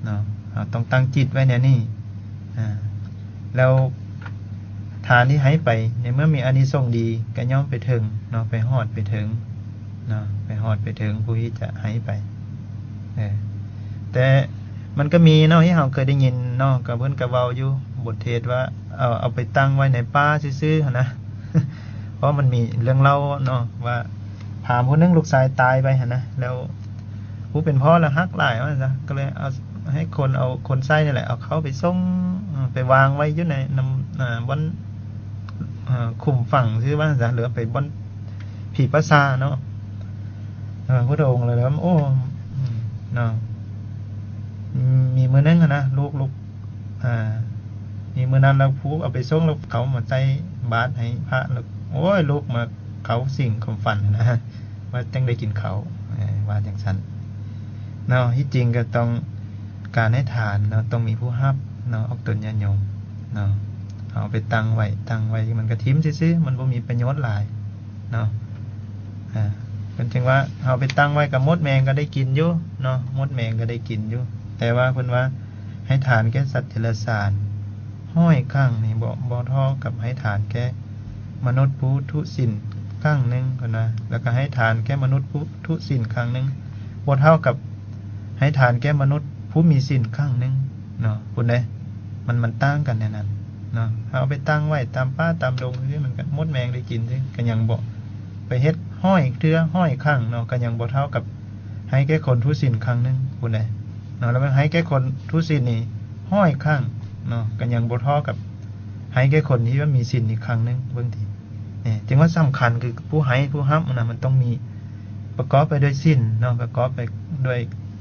ເນາະ ເຮົາຕ້ອງຕັ້ງຈິດໄວ້ແນວນີ້ ອາ ແລ້ວທານທີ່ໃຫ້ໄປ ໃນເມື່ອມີອານິສົງດີ ກໍຍ່ອມໄປເຖິງເນາະ ໄປຮອດໄປເຖິງເນາະ ໄປຮອດໄປເຖິງຜູ້ທີ່ຈະໃຫ້ໄປ. ເອີ ແຕ່ມັນກໍມີເນາະ ທີ່ເຮົາເຄີຍໄດ້ຍິນເນາະ ກໍເພິ່ນກໍເວົ້າຢູ່ບົດເທດວ່າ ເອົາ ເອົາໄປຕັ້ງໄວ້ໃນປ່າຊື່ໆຫັ້ນນະ ເພາະມັນມີເລື່ອງເລົ່າເນາະ ວ່າພາມຜູ້ໜຶ່ງລູກຊາຍຕາຍໄປຫັ້ນນະ ແລ້ວຜູ້ເປັນພໍ່ລະຮັກຫຼາຍວ່າຊັ້ນ ກໍເລີຍເອົາ ໃຫ້ຄົນ ເອົາຄົນໃຊ້ນີ້ແຫຼະ ເອົາເຂົ້າໄປສົ່ງ ເອີ ໄປວາງໄວ້ຢູ່ໃນ ນຳ ອາ ບ່ອນ ເອີ ຂຸມຝັງຊື່ວ່າຊັ້ນ ຫຼືວ່າໄປບ່ອນຜີປາສາດເນາະ. ເອີ ພຸດທະອົງເລີຍວ່າ ໂອ້ ເນາະ ມີມື້ໜຶ່ງຫັ້ນນະ ລູກ ລູກ ອາ ມີມື້ນັ້ນລະ ຜູ້ເອົາໄປສົ່ງ ແລ້ວເຂົາມາໃສ່ບາດໃຫ້ພະ ແລ້ວ ໂອ້ຍ ລູກມາເຂົ້າສິງຄວາມຝັນຫັ້ນນະ ວ່າຈັ່ງໄດ້ກິນເຂົ້າ ເອີ ວ່າຈັ່ງຊັ້ນເນາະ. ທີ່ຈິງກໍຕ້ອງ ການໃຫ້ທານເນາະ ຕ້ອງມີຜູ້ຮັບເນາະ ອອກຕົນຍາດໂຍມເນາະ. ເຮົາເອົາໄປຕັ້ງໄວ້ ຕັ້ງໄວ້ ມັນກະຖິ້ມຊື່ໆ ມັນບໍ່ມີປະໂຫຍດຫຼາຍເນາະ. ອາ ເພິ່ນຈຶ່ງວ່າ ເຮົາໄປຕັ້ງໄວ້ ກະມົດແມງກະໄດ້ກິນຢູ່ເນາະ ມົດແມງກະໄດ້ກິນຢູ່. ແຕ່ວ່າເພິ່ນວ່າ ໃຫ້ທານແກ່ສັດເດຍລະສານຮ້ອຍຄັ້ງນີ້ ບໍ່ ບໍ່ເທົ່າກັບໃຫ້ທານແກ່ມະນຸດຜູ້ທຸສິນຄັ້ງໜຶ່ງ ເພິ່ນວ່າ ແລ້ວກະໃຫ້ທານແກ່ມະນຸດຜູ້ທຸສິນຄັ້ງໜຶ່ງ ບໍ່ເທົ່າກັບໃຫ້ທານແກ່ມະນຸດຜູ້ມີສິນຄັ້ງໜຶ່ງເນາະ ພຸ້ນເດ້. ມັນ ມັນຕ່າງກັນແນວນັ້ນເນາະ. ເຮົາເອົາໄປຕັ້ງໄວ້ຕາມປ່າຕາມດົງຊື່ໆ ມັນກະມົດແມງໄດ້ກິນຊື່ ກະຍັງບໍ່ ໄປເຮັດຮ້ອຍເທື່ອຮ້ອຍຄັ້ງເນາະ ກະຍັງບໍ່ເທົ່າກັບ ໃຫ້ແກ່ຄົນທຸສິນຄັ້ງໜຶ່ງ ພຸ້ນເດ້ເນາະ. ແລ້ວມັນໃຫ້ແກ່ຄົນທຸສິນນີ້ຮ້ອຍຄັ້ງເນາະ ກໍຍັງບໍ່ເທົ່າກັບໃຫ້ແກ່ຄົນທີ່ວ່າມີສິນອີກຄັ້ງໜຶ່ງ ເບິ່ງຕິ. ເອີ ຈຶ່ງວ່າສຳຄັນຄືຜູ້ໃຫ້ຜູ້ຮັບນະ ມັນຕ້ອງມີ ປະກອບໄປດ້ວຍສິນເນາະ ປະກອບໄປດ້ວຍ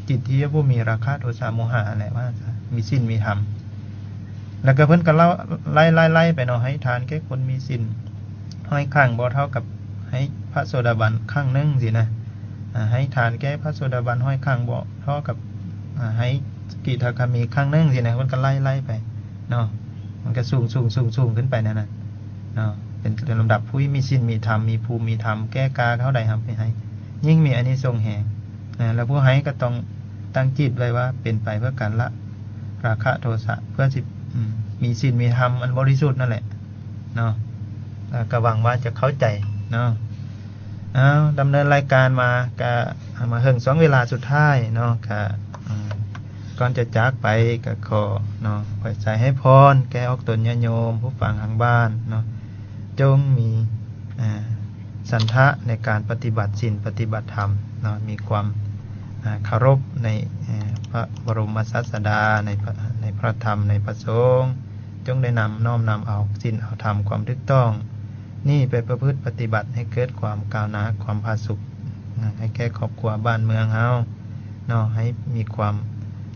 ຈິດທີ່ວ່າບໍ່ມີລາຄະໂທສະໂມຫະຫັ້ນແຫຼະ ວ່າຊະ ມີສິນມີທຳ. ແລ້ວກໍເພິ່ນກໍເລົ່າໄລ່ໆໆໄປເນາະ ໃຫ້ທານແກ່ຄົນມີສິນຮ້ອຍຄັ້ງ ບໍ່ເທົ່າກັບໃຫ້ພະໂສດາບັນຄັ້ງໜຶ່ງຊີ້ນະ. ອາ ໃຫ້ທານແກ່ພະໂສດາບັນຮ້ອຍຄັ້ງ ບໍ່ເທົ່າກັບ ອາ ໃຫ້ສະກິທາຄາມີຄັ້ງໜຶ່ງຊີ້ນະ. ເພິ່ນກໍໄລ່ໆໄປເນາະ ມັນກໍສູງໆໆຂຶ້ນໄປແນວນັ້ນເນາະ ເປັນລຳດັບຜູ້ທີ່ມີສິນມີທຳ ມີພູມມີທຳ ແກ່ກ້າເທົ່າໃດເຮົາໄປໃຫ້ ຍິ່ງມີອານິສົງແຮງນະ. ແລ້ວຜູ້ໃຫ້ກໍຕ້ອງຕັ້ງຈິດໄວ້ວ່າເປັນໄປເພື່ອການລະລາຄະໂທສະ ເພື່ອຊິ ອາ ມີສິນມີທຳອັນບໍລິສຸດນັ້ນແຫຼະເນາະ. ອາ ກໍຫວັງວ່າຈະເຂົ້າໃຈເນາະ. ເອົາ ດຳເນີນລາຍການມາ ກະມາເຖິງຊ່ວງເວລາສຸດທ້າຍເນາະ ກະ ອາ ກ່ອນຈະຈາກໄປ ກະຂໍເນາະ ອວຍໄຊໃຫ້ພອນແກ່ອອກຕົນຍາດໂຍມຜູ້ຟັງທາງບ້ານເນາະ. ຈົ່ງມີ ເອີ ສັນທະໃນການປະຕິບັດສິນປະຕິບັດທຳເນາະ ມີຄວາມ ເອີ ເຄົາລົບໃນ ເອີ ພະບໍລົມມະສາດສະດາ ໃນພະ ໃນພະທຳ ໃນພະສົງ, ຈົ່ງໄດ້ນຳ ນ້ອມນຳເອົາສິນເອົາທຳ ຄວາມຖືກຕ້ອງນີ້ໄປປະພຶດປະຕິບັດ ໃຫ້ເກີດຄວາມກ້າວໜ້າ ຄວາມຜາສຸກ ໃຫ້ແກ່ຄອບຄົວບ້ານເມືອງເຮົາເນາະ ໃຫ້ມີຄວາມ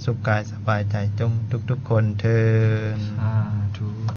ສຸກກາຍສະບາຍໃຈ ຈົ່ງທຸກໆຄົນເທີ້ນ. ສາທຸ.